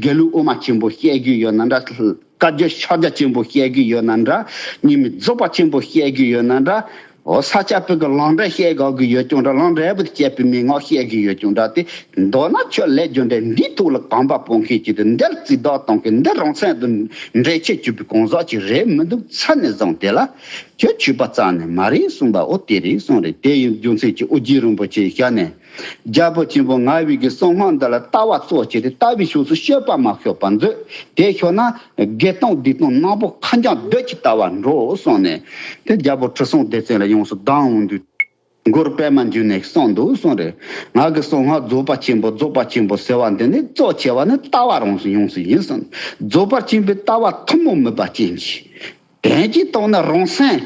དགེ་ལུགས་དབུ་མ་ཆེན་པོ་བཤད་རྒྱུ་ཡོད་ན་འདྲ། བཀའ་བརྒྱུད་ཤཱཀྱ་ཆེན་པོ་བཤད་རྒྱུ་ཡོད་ན་འདྲ། གཉིས་མེད་རྫོགས་པ་ཆེན་པོ་བཤད་རྒྱུ་ཡོད་ན་འདྲ། འོ་ས་སྐྱ་པའི་གི་ལམ་འབྲས་བཤད་དགོས་ཀྱི་ཡོད་ཀྱང་འདྲ། ལམ་འབྲས་བུ་དང་བཅས་པའི་མན་ངག་བཤད་ཀྱི་ཡོད་ཀྱང་འདྲ། དེ་མདོར་ན་ཁྱོད་ལས་རྒྱུ་འབྲས་འདིའི་ཐོག་ལ་གོམ་པ་སྤོ་མཁན་ཅིག་དང་འདིར་རྩིས་རྟོག་གཏོང་མཁན་འདི་རང་སེམས་དང་འབྲེལ་ཆེད་གྱུར་པའི་གང་ཟག་ཅིག་རེད་མི་འདུག་ཚར་ནས་བཟུང་དེ་ལ་ཁྱོད་ཆོས་པ་རྩ་ནས་མ་རེད་གསུངས་པ་འོ་དེ་རེད་གསུངས་རེད། དེ་ཡིན་རྒྱུ་མཚན་གྱིས་ཨོ་རྒྱན་རིན་པོ་ཆེས་བཤད་ནས། རྒྱལ་པོ་ཆེན་པོ་ངག་དབང་གི་གསང་སྔགས་འདི་ལ་ལྟ་བ་གཙོ་བྱས་ཏེ་ལྟ་བའི་ཕྱོགས་སུ་སྤྱོད་པ་མ་ཤོར་བར་མཛོད། དེ་ཤོར་ན་དགེ་སྟོང་སྡིག་སྟོང་ནག་པོ་ཁ་འཇམ་འདོད་ཀྱི་ལྟ་བ་འགྲོ་གསུངས་ནས། དེ་རྒྱལ་པོ་ཁྲི་སྲོང་ལྡེ་བཙན་ལ་ཡོངས་སུ་གདམས་འོང་དུས། མགུར་པདྨ་འབྱུང་གནས་གསུངས་འདུག་གསུངས་རེད། ང་གི་གསང་སྔགས་རྫོགས་པ་ཆེན་པོ་རྫོགས་པ་ཆེན་པོ་ཟེར་བ་འདི་ནི་གཙོ་ཆེ་བ་ནི་ལྟ་བ་རང་སུ་ཡོངས་སུ་ཡིན་གསུངས། རྫོགས་པ་ཆེན་པོའི་ལྟ་བ་ཐུན་མོང་མིན་པ་ཅན་གྱི། དོན་གྱིས་སྟོང་ན་རང་སེམས།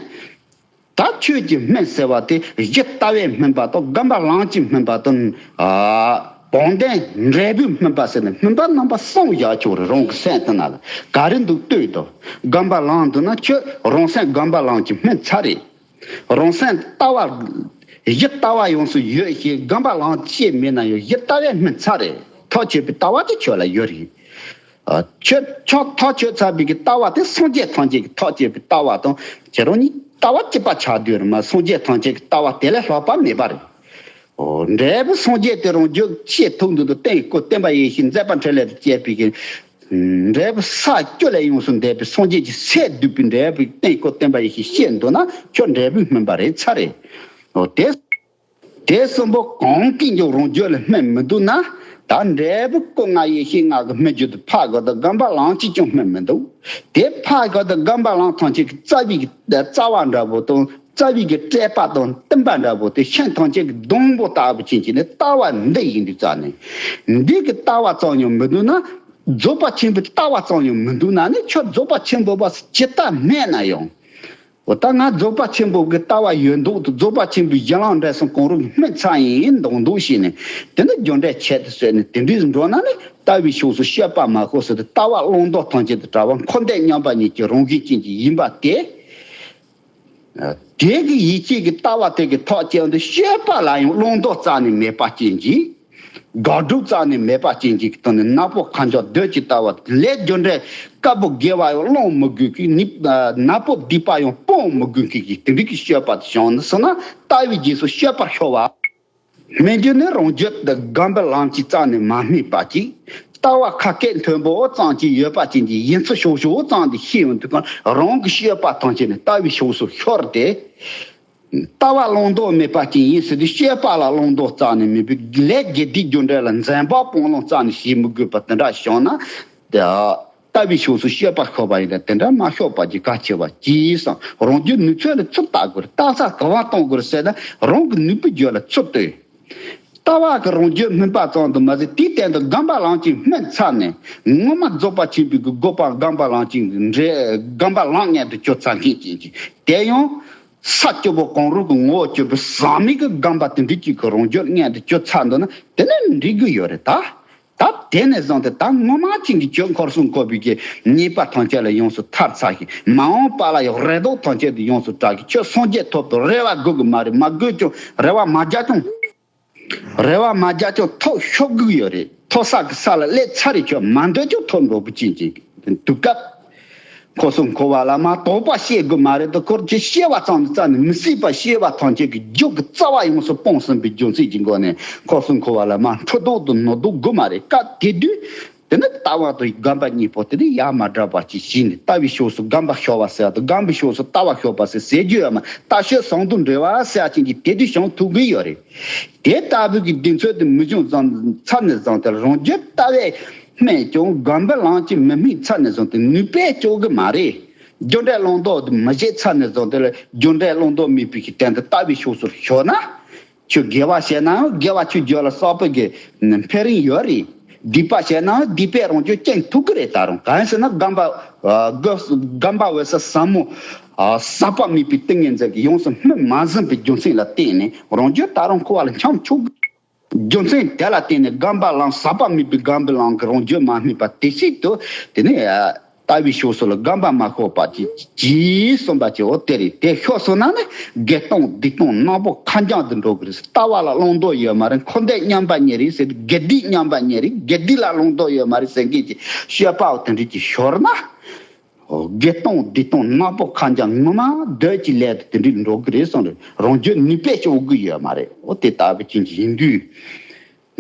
ད་ཆོས་ཀྱི་སྨན་ཟེར་བ་དེ་གཞི་ལྟ་བས་སྨིན་པ་དང་སྒོམ་པ་ལམ་གྱིས་སྨིན་པ་དང་། ཨ། བོགས་འདོན་འབྲས་བུས་སྨིན་པ་ཟེར་ནས་སྨིན་པ་རྣམ་པ་གསུམ་བཞག་ཆོག་རེད། རང་གི་སེམས་དེ་ན་ལ་ག་རེ་འདུག་ལྟོས་དང་། སྒོམ་པ་ལམ་འདུག་ན་ཁྱོད་རང་སེམས་སྒོམ་པ་ལམ་གྱིས་སྨིན་ཚར་རེད། རང་སེམས་ལྟ་བ་གཞི་ལྟ་བ་ཡོངས་སུ་ཡོད་ཞེས་སྒོམ་པ་ལམ་ཅེས་མེད་ན་ཡང་གཞི་ལྟ་བས་སྨིན་ཚར་རེད། ཐག་ཆོད་པའི་ལྟ་བ་དེ་ཁྱོད་ལ་ཡོད་རེད། ཨ། ཁྱོད་ཁྱོད་ཐག་ཆོད་ཚར་བའི་གི་ལྟ་བ་དེ་སངས་རྒྱས་ཐམས་ཅད་ཀྱི་ཐག་བཅད་པའི་ལྟ་བ་དང་ཁྱེད་རང་གཉིས་ལྟ་བ་གཅིག་པ་ཆགས་དུས་རེད་མ། སངས་རྒྱས་ཐམས་ཅད་ཀྱི་ལྟ་བ་དེ་ལས་ལྷག་པ་མེད་པ་རེད། འོ་འབྲས་བུ་སངས་རྒྱས་དེ་རང་རྒྱུད་ཤེས་ཐུབ་འདུག་ཏུ་རྟེན་སྐུ་བསྟན་པ་ཡེ་ཤེས་མཛད་པ་འཕྲིན་ལས་དང་བཅས་པའི་གི་འབྲས་བུ་ས་བཅུ་ལས་ཡོངས་སུ་འདས་པའི་སངས་རྒྱས་ཀྱི་སས་བསྡུས་པའི་འབྲས་བུའི་རྟེན་སྐུ་བསྟན་པ་ཡེ་ཤེས་ཤེས་འདུག་ན་ཁྱོད་འབྲས་བུ་སྨིན་པ་རེད་ཚར་རེད། འོ་དེ། དེ་གསུམ་པོ་གང་གིས་ཀྱང་རང་རྒྱུད་ལ་སྨིན་མི་འདུག་ན། ད་འབྲས་བུ་སྐུ་ལྔ་ཡེ་ཤེས་ལྔ་གི་སྨིན་རྒྱུ་དེ་ཕ་གི་དང་སྒོམ་པ་ལམ་གྱིས་ཀྱང་སྨིན་མི་འདུག་དེ་ཕ་གི་དང་སྒོམ་པ་ལམ་ཐམས་ཅད་ཀྱི་རྩ་བའི་གི་རྩ་བ་འདྲ་པོ་དང་རྩ་བའི་གི་སྤྲད་པ་དང་བསྟུན་པ་འདྲ་པོ་དེ་ཤིང་ཐམས་ཅད་ཀྱི་སྡོང་པོ་ལྟ་བུ་ཅན་གྱི་ནི་ལྟ་བ་འདི་ཡིན་དུས་རྩ་ནས། འདི་གི་ལྟ་བ་ཙམ་ཡང་མི་འདུག་ན། རྫོགས་པ་ཆེན་པོའི་ལྟ་བ་ཙམ་ཡང་མི་འདུག་ན་ནི་ཁྱོད་རྫོགས་པ་ཆེན་པོ་བ་ཇི་ལྟ་མེད་ན་ཡང་། འོ་ད་ང་རྫོགས་པ་ཆེན་པོ་གི་ལྟ་བ་ཡོད་མདོག་ཏུ་རྫོགས་པ་ཆེན་པོའི་གཞན་ལམ་འབྲས་གསུམ་གང་རུང་སྨིན་ཚར་ཡིན་མདོག་མདོག་བྱས་ནས་དེ་འདྲ་རྒྱུ་འབྲས་ཆེད་དུ་བཟོས་ནས་དེ་འདྲའི་འགྲོ་ན་ནི་ལྟ་བའི་ཕྱོགས་སུ་དཔྱོད་པ་མ་ཤོར་ཟེར་ཏེ་ལྟ་བ་བླང་དོར་ཐམས་ཅད་དུ་བྲལ་བ་འཁོར་འདས་མཉམ་པ་ཉིད་ཀྱི་རང་བཞིན་ཅན་གྱི་ཡིན་པ་སྟེ། དེ་གི་ཡིད་ཆེས་ཀྱི་ལྟ་བ་དེ་གི་ཐག་བཅད་དུས་དཔྱོད་པ་ལ་ཡང་བླང་དོར་རྩ་ནས་མེད་པ་ཅན་གྱི། དགག་སྒྲུབ་རྩ་ནས་མེད་པ་ཅན་གྱི་དོན་ནི་ནག་པོ་ཁ་འཇོག་འདོད་ཀྱི་ལྟ་བ་ལས་རྒྱུ་འབྲས་དཀར་པོ་དགེ་བ་ཡང་བླང་མི་དགོས་ཀྱི་ནི་ནག་པོ་སྡིག་པ་ཡང་སྤོང་མི་དགོས་ཀྱི་དེ་འདྲ་གི་དཔྱོད་པ་དེ་བྱུང་ནས་སོང་ན་ལྟ་བའི་རྗེས་སུ་དཔྱོད་པར་ཤོར་བ། སྨོན་རྒྱུ་ནི་རང་རྒྱུད་དུ་སྒོམ་པའི་ལམ་གྱིས་རྩ་ནས་མ་སྨིན་པ་ཅིག་ལྟ་བ་ཁ་སྐད་མཐོན་པོ་ཙམ་གྱིས་ཡོད་པ་ཅན་གྱི་ཡིན་ཚུལ་ཞོག་ཞོག་ཙམ་དུ་ཤེས་ཡོང་དུས་གང་རང་གི་དཔྱོད་པ་ཐམས་ཅད་ནི་ལྟ་བའི་ཕྱོགས་སུ་ཤོར་ཏེ། ལྟ་བ་བླང་དོར་མེད་པ་ཅན་ཡིན་ཟེར་དུས་དཔྱོད་པ་ལ་བླང་དོར་རྩ་ནས་མེད་པའི་ལས་དགེ་སྡིག་རྒྱུ་འབྲས་ལ་འཛེམ་པ་སྤང་བླང་རྩ་ནས་བྱེད་མི་དགོས་པ་དེ་འདྲ་བྱུང་ན། ལྟ་བའི་ཕྱོགས་སུ་དཔྱོད་པ་ཤོར་བ་ཡིན་ན་དེ་འདྲ་མ་ཤོར་བ་ཅིག་གལ་ཆེ་བ་ཅིག་སོང་། རང་རྒྱུད་ནུས་ཚད་ལ་ཚུར་བལྟ་དགོས་རེད། བལྟ་ས་ག་བ་གཏོང་དགོས་རེད་ཟེར་ན་རང་གི་ནུས་པའི་རྒྱུད་ལ་ཚུར་ལྟོས། ལྟ་བ་གི་རང་རྒྱུད་སྨིན་པ་ཙམ་དུ་མ་ཟད་དེའི་སྟེང་དུ་སྒོམ་པ་ལམ་གྱིས་སྨིན་ཚར་ནས་ངོ་མ་རྫོགས་པ་ཆེན་པོའི་གི་དགོས་པ་སྒོམ་པ་ལམ་གྱིས་འདྲེ་སྒོམ་པ་ལམ་ངན་དུ་གྱུར་ཚར་མཁན་ཅན་གྱི་དེ་ཡང་ས་སྐྱོ་པོ་གང་རུང་གི་ངོ་བོ་སྐྱོ་པོའི་ཟག་མེད་ཀྱི་སྒོམ་པ་དེ་འདྲ་ཅིག་གི་རང་རྒྱུད་ངན་དུ་གྱུར་ཚར་འདུག་ན་དེ་ནི་འགྲིག་གི་ཡོད་རེད་ད། ད་དེ་ནས་བཟུང་སྟེ་ད་ངོ་མ་ཅན་གྱི་ཆོས་འཁོར་གསུམ་འཁོར་བའི་གི་ཉེས་པ་ཐམས་ཅད་ལས་ཡོངས་སུ་ཐར་ཚར་ཞིང་མ་འོངས་པ་ལ་ཡང་རེ་དོགས་ཐམས་ཅད་དུ་ཡོངས་སུ་བྲལ་གི་ཆོས་སངས་རྒྱས་ཐོབ་ཏུ་རེ་བ་དགོས་གི་མ་རེད། མ་དགོས་ཀྱང་རེ་བ་མ་རྒྱག་ཀྱང་། རེ་བ་མ་རྒྱག་ཀྱང་ཐོབ་ཤོར་གི་ཡོད་རེད། ཐོབ་ས་གི་ས་ལ་སླེབས་ཚར་རེད། ཁྱོད་མ་འདོད་ཀྱང་ཐོབ་འགྲོ་གི་ཅན་ཅན་གྱི་དུས་སྐབས། འཁོར་གསུམ་འཁོར་བ་ལ་མ་དོགས་པ་སྐྱེ་དགོས་མ་རེད་དོ། འཁོར་གྱི་སྐྱེ་བ་ཙམ་དུ་རྩ་ནས་མི་སྲིད་པ་སྐྱེ་བ་ཐམས་ཅད་ཀྱི་རྒྱུ་གི་རྩ་བ་ཡོངས་སུ་སྤངས་ཟིན་པའི་རྒྱུ་མཚན་གྱི་སྒོ་ནས་འཁོར་གསུམ་འཁོར་བ་ལ་མ་འཁྲུལ་རྟོག་ཏུ་ནོར་རྟོག་དགོས་མ་རེད། སྐབས་དེ་དུས་དེ་ནི་ལྟ་བ་དང་སྒོམ་པ་གཉིས་པོ་དེ་ནི་ཡ་མ་བྲལ་བ་ཅིག་བྱས་ནས་ལྟ་བའི་ཕྱོགས་སུ་སྒོམ་པ་ཤོར་བ་ཟེར་དང་སྒོམ་པའི་ཕྱོགས་སུ་ལྟ་བ་ཤོར་བ་ཟེར་ཟེར་རྒྱུ་ཡོད་མ། ལྟ་ཕྱོགས་ཟུང་དུ་འབྲེལ་བ་ཟེར་ཅན་གྱི་དེ་དུས་བྱུང་ཐུབ་ཀྱི་ཡོད་རེད། དེ་ལྟ་བུའི་གི་གདེང་ཚོད་དེ་མི་འབྱུང་ཙང་ཚར་ནས་བཟུང་སྟེ་རང་རྒྱུད་ལྟ་བས་སྨིན་ཀྱང་སྒོམ་པའི་ལམ་གྱིས་མི་སྨིན་ཚར་ནས་བཟུང་སྟེ་ནུས་པས་སྐྱོབ་གི་མ་རེད། རྒྱུ་འབྲས་བླང་དོར་དེ་མི་བྱེད་ཚར་ནས་བཟུང་སྟེ་རྒྱུ་འབྲས་བླང་དོར་མེད་པའི་གི་སྟེང་དུ་ལྟ་བའི་ཕྱོགས་སུ་ཤོར་ན། ཁྱོད་དགེ་བ་བྱས་ནའང་དགེ་བ་ཁྱོད་རྒྱུད་ལ་བསགས་པའི་གི་འཕེལ་རིམ་ཡོད་རེད། སྡིག་པ་བྱས་ནའང་སྡིག་པས་རང་རྒྱུད་སྐྱེང་ཐུབ་ཀྱི་རེད། ད་རུང་གང་ཟེར་ན་སྒོམ་པ་སྒོམ་པ་འོད་གསལ་ཟབ་མོ་ཟག་པ་མེད་པའི་ཏིང་ངེ་འཛིན་གྱིས་ཡོངས་སུ་སྨིན་མ་ཟིན་པའི་རྒྱུ་མཚན་ལ་བརྟེན་ནས་རང་རྒྱུད་ད་རུང་འཁོར་བ་ལ་འཁྱམས་ཆོག་གི། རྒྱུ་མཚན་དེ་ལ་བརྟེན་ནས་སྒོམ་པ་ལམ་ཟག་པ་མེད་པའི་སྒོམ་པའི་ལམ་གྱིས་རང་རྒྱུད་མ་སྨིན་པ་དེ་སྲིད་དུ་དེ་ནི་ལྟ་བའི་ཕྱོགས་སུ་ལ་སྒོམ་པ་མ་ཤོར་བ་ཅིག་ཅེས་གསུངས་པ་ཅིག་འོ་དེ་རེད། དེ་ཤོར་སོང་ན་ནི་དགེ་སྟོང་སྡིག་སྟོང་ནག་པོ་ཁ་འགྱང་དུ་འགྲོ་གི་རེད། ལྟ་བ་ལ་བླང་དོར་ཡོད་མ་རེད། འཁོར་འདས་མཉམ་པ་ཉིད་རེད་ཟེར། དགེ་སྡིག་མཉམ་པ་ཉིད་རེད། དགེ་སྡིག་ལ་བླང་དོར་ཡོད་མ་རེད་ཟེར་མཁན་གྱི་དཔྱོད་པ་འོ་དེ་འདྲ་ཅིག་ཤོར་ན། དགེ་སྟོང་སྡིག་སྟོང་ནག་པོ་ཁ་འགྱང་ངོ་མ་འདོད་ཀྱི་ལས་དེ་དེ་འདྲའི་འགྲོ་གི་རེད་གསུངས་རེད། རང་རྒྱུད་ནུས་པས་སྐྱོབ་གི་ཡོད་མ་རེད། འོ་དེ་ལྟ་བུ་ཅན་གྱི་ཡིན་དུས།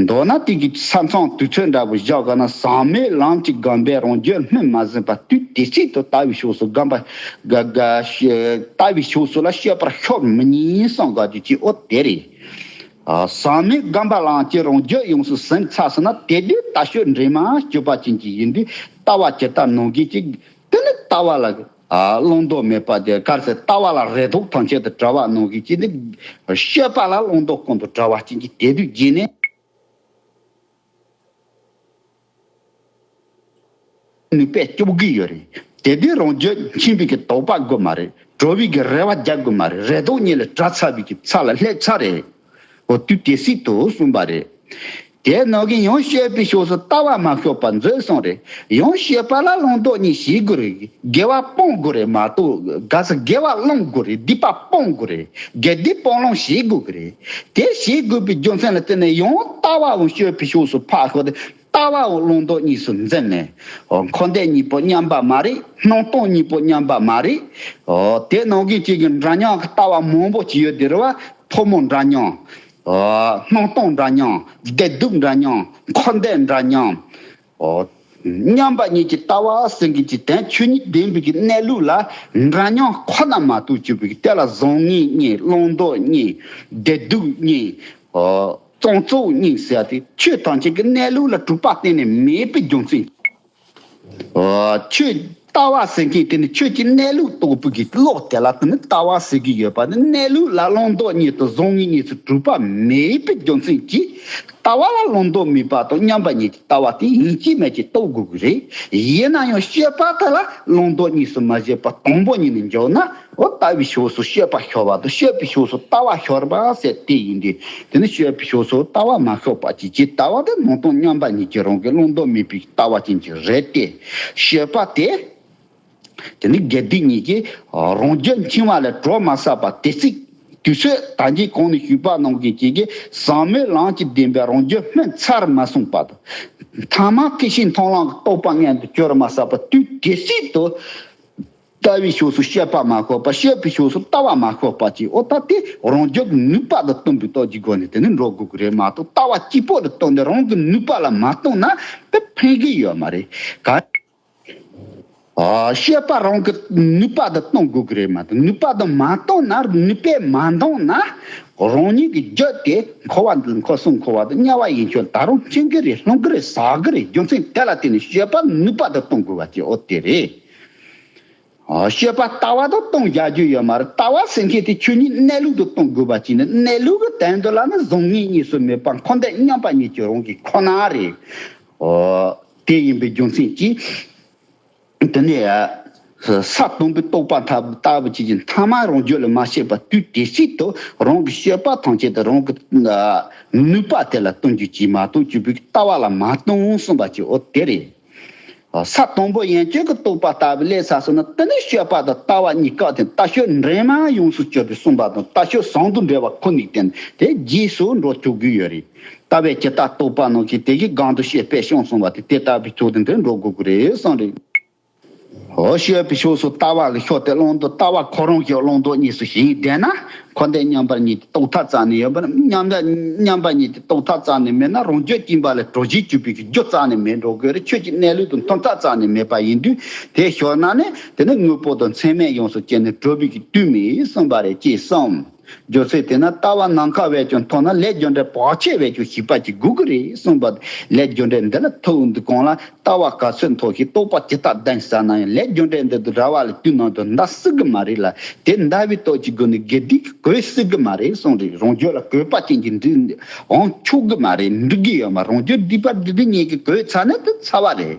མདོར་ན་དེ་གི་ས་མཚམས་དུས་ཚོད་འདྲ་པོ་བཞག་ག་ན་ཟག་མེད་ལམ་གྱི་སྒོམ་པས་རང་རྒྱུད་སྨིན་མ་ཟིན་པ་དུས་དེ་སྲིད་དུ་ལྟ་བའི་ཕྱོགས་སུ་སྒོམ་པ་དགའ་དགའ་ལྟ་བའི་ཕྱོགས་སུ་ལ་དཔྱོད་པར་ཤོར་མི་ཉན་གསུངས་དགོས་རྒྱུ་ཅིག་འོ་དེ་རེད། ཟག་མེད་སྒོམ་པ་ལམ་གྱིས་རང་རྒྱུད་ཡོངས་སུ་ཟིན་ཚར་སོང་ན་དེ་དུས་ལྟ་སྤྱོད་འདྲེས་མ་སྤྱོད་པ་ཅན་གྱི་ཡིན་དུས་ལྟ་བ་ཇི་ལྟར་ནང་བཞིན་གྱི་དེ་ནི་ལྟ་བ་ལ་བླང་དོར་མེད་པ་དེ་ག་རེ་ཟེར། ལྟ་བ་ལ་རེ་དོགས་ཐམས་ཅད་དུ་བྲལ་བ་ནང་བཞིན་གྱི་ནི་སྤྱོད་པ་ལ་བླང་དོར་ཀུན་ཏུ་བྲལ་བ་ཅན་གྱི་དེ་དུས་རྗེས་ནས། ནུས་པས་སྐྱོབ་གི་ཡོད་རེད། དེ་དུས་རང་རྒྱུད་འཆིང་བའི་གི་དོགས་པ་དགོས་མ་རེད། གྲོལ་བའི་གི་རེ་བ་རྒྱག་དགོས་མ་རེད། རེ་དོགས་གཉིས་ལས་བྲལ་ཚར་བའི་གི་ཚ་ལ་སླེབས་ཚར་རེད། འོ་དུས་དེ་སྲིད་དུ་གསུངས་པ་རེད། དེ་ནང་གི་ཡང་དཔྱོད་པའི་ཕྱོགས་སུ་ལྟ་བ་མ་ཤོར་བར་མཛོད་གསུངས་རེད། ཡང་དཔྱོད་པ་ལ་བླང་དོར་གཉིས་བྱེད་དགོས་རེད། དགེ་བ་སྤོང་དགོས་རེད་མ་གཏོགས་ག་ས་དགེ་བ་བླང་དགོས་རེད། སྡིག་པ་སྤོང་དགོས་རེད། དགེ་སྡིག་སྤང་བླང་བྱེད་དགོས་ཀྱི་རེད། དེ་བྱེད་དགོས་པའི་རྒྱུ་མཚན་ལ་བརྟེན་ནས་ཡང་ལྟ་བའང་དཔྱོད་པའི་ཕྱོགས་སུ་ཕར་ཤོར་ཏེ། ལྟ་བའང་བླང་དོར་གཉིས་སུ་འཛིན་ནས། འོ་འཁོར་འདས་གཉིས་པོ་མཉམ་པ་མ་རེད། སྣང་སྟོང་གཉིས་པོ་མཉམ་པ་མ་རེད། འོ་དེ་ནང་གི་གཅིག་གི་འདྲ་མཉམ་གྱི་ལྟ་བ་མང་པོ་ཅིག་ཡོད་དེ་རེད་བ། ཐུན་མོང་འདྲ་མཉམ། འོ་སྣང་སྟོང་འདྲ་མཉམ། བདེ་སྡུག་འདྲ་མཉམ། འཁོར་འདས་འདྲ་མཉམ། འོ་མཉམ་པ་ཉིད་ཀྱི་ལྟ་བ་ཟེར་མཁན་གྱི་དོན་ཆོས་ཉིད་བདེན་པའི་གི་གནས་ལུགས་ལ་འདྲ་མཉམ་ཁོ་ན་མ་གཏོགས་གཅིག་པའི་གི་དེ་ལ་བཟང་ངན་གཉིས། བླང་དོར་གཉིས། བདེ་སྡུག་གཉིས། འོ། གཙང་བཙོག་གཉིས་ཟེར་ཏེ་ཆོས་ཐམས་ཅད་ཀྱི་གནས་ལུགས་ལ་གྲུབ་པ་གཏན་ནས་མེད་པའི་རྒྱུ་མཚན། འོ། ཆོས་ལྟ་བ་ཟེར་མཁན་དེ་ནི་ཆོས་ཀྱི་གནས་ལུགས་རྟོགས་པའི་གི་བློ་དེ་ལ་དེ་ནི་ལྟ་བ་ཟེར་གྱི་ཡོད་པ་ནི་གནས་ལུགས་ལ་བླང་དོར་གཉིས་དང་བཟང་ངན་གཉིས་སུ་གྲུབ་པ་མེད་པའི་རྒྱུ་མཚན་གྱིས་ ལྟ་བ་ལ་བླང་དོར་མེད་པ་དང་མཉམ་པ་ཉིད་ཀྱི་ལྟ་བ་དེ་ཡིན་གཅིག་མིན་གཅིག་རྟོགས་དགོས་ཀྱི་རེད། ཡིན་ན་ཡང་སྤྱོད་པ་དེ་ལ་བླང་དོར་གཉིས་སུ་མ་བཞེད་པ་དང་པོ་ཉིད་ནས་འཇོག་ན། འོ་ལྟ་བའི་ཕྱོགས་སུ་སྤྱོད་པ་ཤོར་བ་དང་སྤྱོད་པའི་ཕྱོགས་སུ་ལྟ་བ་ཤོར་བ་ཟེར་དེ་ཡིན་དུས། དེ་ནི་སྤྱོད་པའི་ཕྱོགས་སུ་ལྟ་བ་མ་ཤོར་བ་ཅིག་ཅིག་ལྟ་བ་དེ་ནང་དོན་མཉམ་པ་ཉིད་ཀྱི་རང་གི་བླང་དོར་མེད་པའི་ལྟ་བ་ཅན་ཅིག་རེད་དེ། སྤྱོད་པ་དེ། དེ་ནི་དགེ་སྡིག་གཉིས་ཀྱི་རང་རྒྱུད་འཆིང་བ་ལས་གྲོལ་མ་ཟ་བར་དེ་ཚིག་དུས་ཚོད་ད་གིན་གོང་ནས་ཞུས་པ་ནང་བཞིན་གཅིག་གིས་ཟག་མེད་ལམ་གྱི་བདེན་པའི་རང་རྒྱུད་སྨིན་ཚར་མ་སོང་བར་དུ། ཐ་མ་སྐྱེ་ཤི་མཐོང་ལམ་གྱི་རྟོགས་པ་མངོན་དུ་གྱུར་མ་ཟ་བར་དུས་དེ་སྲིད་དུ། ལྟ་བའི་ཕྱོགས་སུ་སྤྱོད་པ་མ་ཤོར་བ། སྤྱོད་པའི་ཕྱོགས་སུ་ལྟ་བ་མ་ཤོར་བ་ཅིག་འོ་ད་དེ་རང་རྒྱུད་ཀྱི་ནུས་པ་དང་བསྟུན་པའི་སྟོབས་ཀྱི་སྒོ་ནས་དེ་ནི་འགྲོ་དགོས་ཀྱི་རེད་མ་གཏོགས། ལྟ་བ་གཅིག་པོ་ལ་བསྟུན་ནས་རང་གི་ནུས་པ་ལ་མ་བསྟུན་ན་དེ་ཕན་གྱི་ཡོད་མ་རེད། ག་ཨ། སྤྱོད་པ་རང་གི་ནུས་པ་དང་བསྟུན་དགོས་ཀྱི་རེད་མ་གཏོགས། ནུས་པ་དང་མ་བསྟུན་ན། ནུས་པས་མ་འདང་ན། རང་ཉིད་ཀྱི་རྒྱུད་དེ་འཁོར་བ་འདི་འཁོར་གསུམ་འཁོར་བ་དང་དམྱལ་བ་ཡན་ཆད་ད་རུང་འཆིང་གི་རེད། ལྷུང་གི་རེད། ཟག་གི་རེད། རྒྱུ་མཚན་དེ་ལ་བརྟེན་ནས་སྤྱོད་པ་ནུས་པ་དང་བསྟུན་དགོས་པ་ཅིག་འོ་དེ་རེད། ཨ། སྤྱོད་པ་ལྟ་བ་དང་བསྟུན་བཞག་རྒྱུ་ཡོད་མ་རེད། ལྟ་བ་ཟེར་མཁན་དེ་ཆོས་ཉིད་གནས་ལུགས་དང་བསྟུན་དགོས་པ་ཅིག་ནི། གནས་ལུགས་ཀྱི་དོན་དུ་ལ་ནི་བཟང་ངན་གཉིས་སུ་མེད་པ་འཁོར་འདས་མཉམ་པ་ཉིད་ཀྱི་རང་གི་ཁོ་ན་རེད། ཨོ། དེ་ཡིན་པའི་རྒྱུ་མཚན་གྱིས། དེ་ནས་ས་དང་པོའི་རྟོགས་པ་ལྟ་བུ་ཅིག་གིས་ཐ་མ་རང་རྒྱུད་ལ་མ་སྐྱེས་པ་དུས་དེ་སྲིད་དུ་རང་གི་སྤྱོད་པ་ཐམས་ཅད་དེ་རང་གི་ནུས་པ་དེ་ལ་བསྟུན་རྒྱུ་གྱིས་མ་གཏོགས་སྤྱོད་པའི་ལྟ་བ་ལ་མ་བསྟུན་གསུངས་པ་ཅིག་འོ་དེ་རེད། ས་དང་པོ་ཡན་ཆད་ཀྱི་རྟོགས་པ་ལྟ་བུ་སླེབས་ཚར་སོང་ན། དེ་ནི་སྤྱོད་པ་དང་ལྟ་བ་གཉིས་ཀ་དེ་ལྟ་སྤྱོད་འདྲེས་མ་ཡོངས་སུ་གྱུར་པའི་གསུངས་པ་དང་། ལྟ་སྤྱོད་ཟུང་དུ་འབྲེལ་བ་ཁོ་ནས་བསྟན་དེ་རྗེས་སུ་འགྲོ་ཆོག་གི་ཡོད་རེད། ལྟ་བས་ཇི་ལྟར་རྟོགས་པ་ནང་བཞིན། དེ་བཞིན་གང་དུ་སྤྱོད་པས་བྱུང་གསུངས་པ་དེ་དེ་ལྟ་བུའི་ཚུལ་དུ་འདི་འགྲོ་དགོས་ཀྱི་རེད་གསུངས་རེད། འོ། སྤྱོད་པའི་ཕྱོགས་སུ་ལྟ་བ་ལ་ཤོར་ཏེ་བླང་དོར། ལྟ་བ་ཁོ་རང་གི་བླང་དོར་གཉིས་སུ་ཞེན་བསྡད་ན། འཁོར་འདས་མཉམ་པ་ཉིད་དེ་རྟོགས་ཐབས་རྩ་ནས་ཡོད་པ་ནི། མཉམ་པ་མཉམ་པ་ཉིད་དེ་རྟོགས་ཐབས་རྩ་ནས་མེད་ན། རང་རྒྱུད་སྐྱེ་འབར་ལས་གྲོལ་བྱེད་སྤྱོད་པའི་རྒྱུ་རྩ་ནས་མེད་འགྲོ་དགོས་རེད། ཆོས་ཀྱི་གནས་ལུགས་དང་མཐུན་ཐབས་རྩ་ནས་མེད་པ་ཡིན་དུས། དེ་ཤོར་ན་ནི་དེ་ནི་དངོས་པོ་དང་མཚན་མས་ཡོངས་སུ་བཅད་ནས་གྲོལ་བའི་གི་དུས་མེད་གསུངས་པ་རེད་ཅེས་གསུངས། རྒྱུ་མཚན་དེ་ནི་ལྟ་བ་ནམ་མཁའ་བས་ཀྱང་མཐོ་ན། ལས་རྒྱུ་འབྲས་བག་ཆགས་བས་ཀྱང་ཞིག་པ་ཅིག་དགོས་ཀྱི་རེད་གསུངས་པ། ལས་རྒྱུ་འབྲས་འདི་ལ་ཐུག་འདུག་གོང་ལ་ལྟ་བ་ག་ཚོད་མཐོ་ཞིང་རྟོགས་པ་ཇི་ལྟར་ལྡན་ཟེར་ན་ཡང་། ལས་རྒྱུ་འབྲས་འདི་དང་འདྲ་བ་ལ་དུས་ནམ་དུ་འདའ་སྲིད་གི་མ་རེད་ལ། དེ་འདའ་བའི་སྟོབས་ཀྱི་སྒོ་ནས་དགེ་སྡིག་གི་གོས་སྲིད་གི་མ་རེད་གསུངས་རེད། རང་རྒྱུད་ལ་གོས་པ་ཅན་གྱི་འདྲེ་འོང་ཆོག་གི་མ་རེད། འགྲིག་གི་ཡོད་མ། རང་རྒྱུད་སྡིག་པ་སྡིག་སྒྲིབ་གཉིས་ཀྱི་གོས་ཚར་ན་དེ་ཚར་བ་རེད།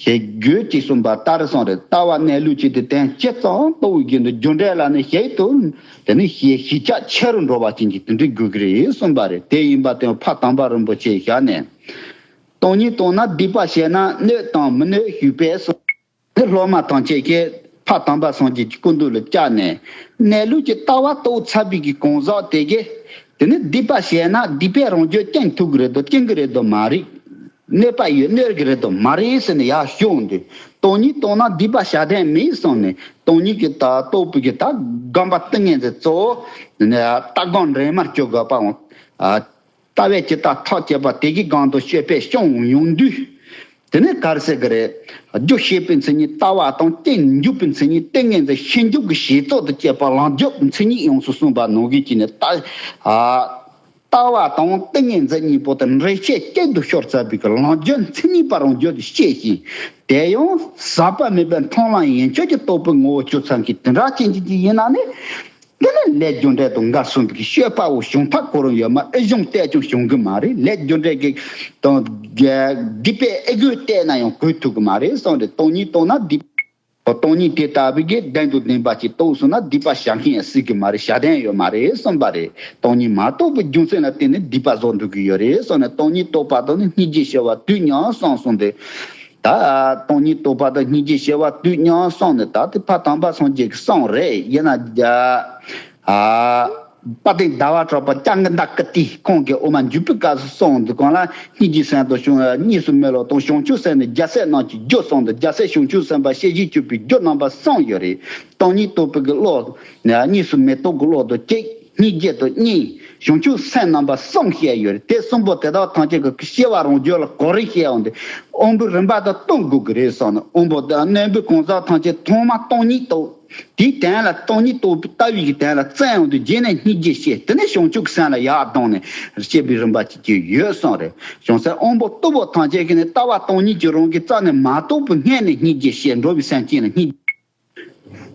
ཞེས་རྒྱུད་ཀྱིས་གསུངས་པ་ལྟར་གསུངས་རེད། ལྟ་བ་གནས་ལུགས་ཀྱི་དེ་དོན་ཇི་ཙམ་རྟོགས་པའི་རྒྱུན་དུ། རྒྱུ་འབྲས་ལ་ནི་ཞིབ་ཏུ། དེ་ནི་ཞིབ་ཞིབ་ཆ་ཆེ་རུ་འགྲོ་བ་ཅན་གྱི་དེ་འདྲའི་དགོས་ཀྱི་རེད་གསུངས་པ་རེད། དེ་ཡིན་པ་དེ་ཕ་དམ་པ་རིན་པོ་ཆེས་ཞལ་ནས། སྟོང་ཉིད་རྟོགས་ན་སྡིག་པ་བཤགས་ན། གནོད་དང་མི་གནོད་ཞུས་པས་གསུངས། དེ་སློབ་མ་ཐམས་ཅད་ཀྱིས་ཕ་དམ་པ་སངས་རྒྱས་ཀྱི་སྐུ་མདུན་ལ་བཅར་ནས། གནས་ལུགས་ཀྱི་ལྟ་བ་རྟོགས་ཚར་བའི་གི་གང་ཟག་དེ་གིས། དེ་ནི་སྡིག་པ་བཤགས་ན་སྡིག་པས་རང་རྒྱུད་སྐྱོང་ཐུབ་ཀྱི་རེད་དོ། སྐྱོང་གི་རེད་དོ་མ་རེད། གནོད་པ་ཡོད། གནོད་ཀྱི་རེད་དོ་མ་རེད་ཟེར་ནས་ཡར་ཞུ་འོང་དུས། སྟོང་ཉིད་རྟོགས་ན་སྡིག་པ་བཤགས་དོན་མེད་གསུངས་ནས། སྟོང་ཉིད་ཀྱི་ལྟ་རྟོགས་པའི་གི་ད་དགོངས་པ་ཏིང་ངེ་འཛིན་གཙོ་བོ་ལྟ་སྒོམ་འདྲེས་མར་གྱུར་དགོས་པའང་། ཨ། ལྟ་བས་ཇི་ལྟར་ཐག་བཅད་པ། དེ་བཞིན་གང་དུ་སྤྱོད་པས་བྱུང་ཡོང་དུས། དེ་ནི་ག་རེ་ཟེར་གི་རེད། རྒྱུ་ཤེས་པའི་མཚན་ཉིད་ལྟ་བ་དང་། རྟེན་འཇུག་པའི་མཚན་ཉིད་ཏིང་ངེ་འཛིན། ཤེས་འཇུག་གི་བྱེད་རྩོལ་དུ་སྐྱེས་པ་ལམ་འཇུག་མཚན་ཉིད་ཡོངས་སུ་གསུངས་པ་ནང་བཞིན་གྱིས་ནི་ལྟ། ཨ། ལྟ་བ་དང་ཏིང་ངེ་འཛིན་གཉིས་པོ་དེ་འདྲེས་བྱེད་གཅིག་ཏུ་ཤོར་ཚར་བའི་གི་ལམ་རྒྱུ་མཚན་ཉིད་པ་རང་རྒྱུད་དུ་སྐྱེས་ཤིང་། དེ་ཡང་ཟག་པ་མེད་པའི་མཐོང་ལམ་ཡན་ཆད་ཀྱི་རྟོགས་པའི་ངོ་བོ་གྱུར་ཚར་མཁན་དེ་འདྲ་ཅན་གྱི་ཡིན་ན་ནི། དེ་ནི་ལས་རྒྱུ་འབྲས་དང་འགལ་སོང་བའི་གི་སྤྱོད་པ་བོ་བྱུང་ཐབས་ཁོ་རང་ཡོད་མ། ཨེ་གཞུང་བལྟས་ཀྱང་བྱུང་གི་མ་རེད། ལས་རྒྱུ་འབྲས་ཀྱི་དང་སྡིག་པའི་ཨེ་གོས་བལྟས་ན་ཡང་གོས་ཐུབ་གི་མ་རེད་གསུངས་རེད། སྟོང་ཉིད་རྟོགས་ན་སྡིག་སྟོང་ཉིད་དེ་ལྟ་བུའི་གི་དོན་དང་ལྡན་པ་ཅིག་རྟོགས་སོང་ན་སྡིག་པ་བཤགས་མཁན་ཡང་སྲིད་གི་མ་རེད། བཤགས་དོན་ཡོད་མ་རེད་གསུངས་པ་རེད། སྟོང་ཉིད་མ་རྟོགས་པའི་རྒྱུ་མཚན་ལ་བརྟེན་ནས་སྡིག་པ་བཟོ་འགྲོ་གི་ཡོད་རེད་གསུངས་ནས། སྟོང་ཉིད་རྟོགས་པ་དང་ནི་སྙིང་རྗེ་ཞི་བ་དུས་མཉམ་གསུངས་སོང་སྟེ། ད་སྟོང་ཉིད་རྟོགས་པ་དང་སྙིང་རྗེ་ཞི་བ་དུས་མཉམ་གསུངས་ནས། ད་དེ་ཕ་དམ་པ་སངས་རྒྱས་ཀྱི་གསུང་རེད། ཡིན་ན་རྒྱ་ཨ། དཔལ་ལྡན་ཟླ་བ་གྲགས་པ་ལྕགས་ཀྱུ་ཟླ་ཀི་ཏི་ཁོང་གིས་དབུ་མ་འཇུག་པའི་སྐབས་སུ་གསུངས་འདུག་གང་ལ། སྙིང་རྗེའི་སེམས་དང་བྱང་གཉིས་སུ་མེད་ལོ་དང་། བྱང་ཆུབ་སེམས་ནི་རྒྱལ་སྲས་རྣམས་ཀྱི་རྒྱུ་གསུངས་འདུག་རྒྱལ་སྲས་བྱང་ཆུབ་སེམས་དཔའ་སྤྱོད་བཞིའི་སྤྱོད་པའི་རྒྱུ་རྣམ་པ་གསུམ་ཡོད་རེད། སྟོང་ཉིད་རྟོགས་པའི་གི་བློ། གཉིས་སུ་མེད་རྟོགས་ཀྱི་བློ་དང་གཅིག་སྙིང་རྗེ་དང་གཉིས། བྱང་ཆུབ་སེམས་རྣམ་པ་གསུམ་བཤད་ཡོད་རེད། དེ་གསུམ་པོ་དེ་དག་ཐམས་ཅད་ཀྱི་སྐྱེ་བ་རང་རྒྱུད་ལ་གོ་རིམ་བཤད་ཡོང་དུས། དབང་པོའི་རིམ་པ་དང་བསྟུན་དགོས་ཀྱི་རེད་གསུངས་ནས། དབང་པོ་དང་རྣོན་པོའི་གང་ཟག་ཐམས་ཅད་ཐོག་མར་སྟོང་ཉིད་རྟོགས། དེའི་དོན་ལ་སྟོང་ཉིད་རྟོགས་པའི་ལྟ་བའི་གི་དོན་ལ་བརྩོན་ཡོང་དུས། རྗེས་ནས་སྙིང་རྗེ་སྐྱེ། དེ་ནས་བྱང་ཆུབ་ཀྱི་སེམས་ལ་ཡར་ལྡང་ནས་སྐྱེ་བའི་རིམ་པ་ཅིག་ཅིག་ཡོད་གསུངས་རེད། བྱང་སེམས་དབང་པོ་རྟུལ་པོ་ཐམས་ཅད་ཀྱིས་ནི་ལྟ་བ་སྟོང་ཉིད་ཀྱི་རང་གི་རྩ་ནས་མ་རྟོགས་པའི་སྔོན་ནས་སྙིང་རྗེ་སྐྱེ། འགྲོ་བའི་སེམས་ཅན་ལ་སྙིང་།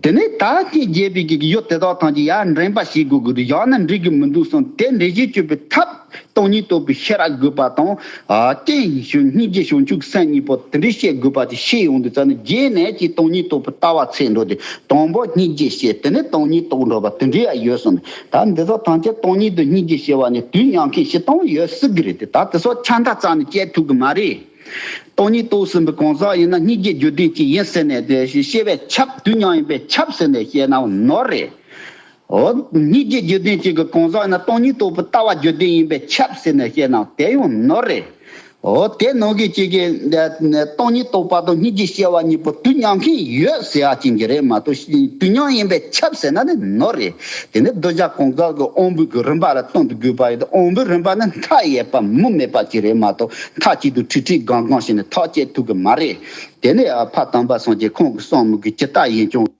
དེ་ནས་ད་སྙིང་རྗེ་བའི་གི་ཡུལ་དེ་དག་ཐམས་ཅད་ཡར་འདྲེན་པ་བྱེད་དགོས་ཀྱི་རེད། ཡང་ན་འདྲེན་གྱི་མི་འདུག་བསམ། དེ་འདྲེན་བྱེད་བཅུག་པའི་ཐབས་སྟོང་ཉིད་རྟོགས་པའི་ཤེས་རབ་དགོས་པ་དང་། ཨ། རྐྱེན་སྙིང་རྗེ་བྱང་ཆུབ་སེམས་གཉིས་པོ་དེ་འདྲའི་བཤད་དགོས་པ་དེ་ཤེས་ཡོང་དུས་ཙམ་ནས། རྗེས་ནས་ཀྱི་སྟོང་ཉིད་རྟོགས་པའི་ལྟ་བ་ཚུད་འགྲོ་དུས། དང་པོ་སྙིང་རྗེ་བྱས། དེ་ནས་སྟོང་ཉིད་རྟོགས་འགྲོ་བ་དེ་འདྲ་ཡང་ཡོད་བསམ། ད་འདི་ཚོ་ཐམས་ཅད་སྟོང་ཉིད་དུ་སྙིང་རྗེ་བྱེད་པ་ནི་དུས་མཉམ་མཁན་བཞི་སྟོང་ཡོད་སྲིད་ཀྱི་རེད་དེ། ད་དེ་ཚོ་ཆ་འདྲ་རྩ་ནས་བཅད་ཐུབ་ཀྱི་མ་རེད། སྟོང་ཉིད་རྟོགས་ཟིན་པའི་གང་ཟག་ཡིན་ན་སྙིང་རྗེ་རྒྱུ་ལྡན་ཅིག་ཡིན་ཟེར་ནས། དེ་ཤེས་པས་ཁྱབ། དུས་མཉམ་ཡིན་པས་ཁྱབ་ཟེར་ནས་བཤད་ན་ནོར་རེད། འོ། སྙིང་རྗེ་རྒྱུ་ལྡན་ཅིག་གི་གང་ཟག་ཡིན་ན་སྟོང་ཉིད་རྟོགས་པའི་ལྟ་བ་རྒྱུ་ལྡན་ཡིན་པས་ཁྱབ་ཟེར་ནས་བཤད་ན་དེ་ཡང་ནོར་རེད། འོ། དེ་ནང་གི་ཅིག་གི་སྟོང་ཉིད་རྟོགས་པ་དང་སྙིང་རྗེ་ཤེས་པ་གཉིས་པོ་དུས་མཉམ་མཁན་ཡོད་ཟེར་ཡ་ཅིག་གི་རེད་མ་གཏོགས། དུས་མཉམ་ཡིན་པས་ཁྱབ་ཟེར་ན་ནི་ནོར་རེད། དེ་ནི་གདུལ་བྱ་གང་ཟག་གི་དབང་པོའི་གི་རིམ་པ་ལ་སྟོན་དུ་དགོས་པ་ཡིན་ཏེ། དབང་པོའི་རིམ་པ་ནི་མཐའ་ཡས་པ་མུ་མེད་པ་ཅིག་རེད་མ་གཏོགས། མཐའ་གཅིག་ཏུ་ཁྲིག་ཁྲིག་སྒང་སྒང་བྱས་ནས་ཐག་བཅད་ཐུབ་ཀྱི་མ་རེད། དེ་ནི་ཕ་དམ་པ་སངས་རྒྱས་ཁོང་གིས་གསུངས་མི་གི་ཇི་ལྟ་ཡིན་ཀྱང་།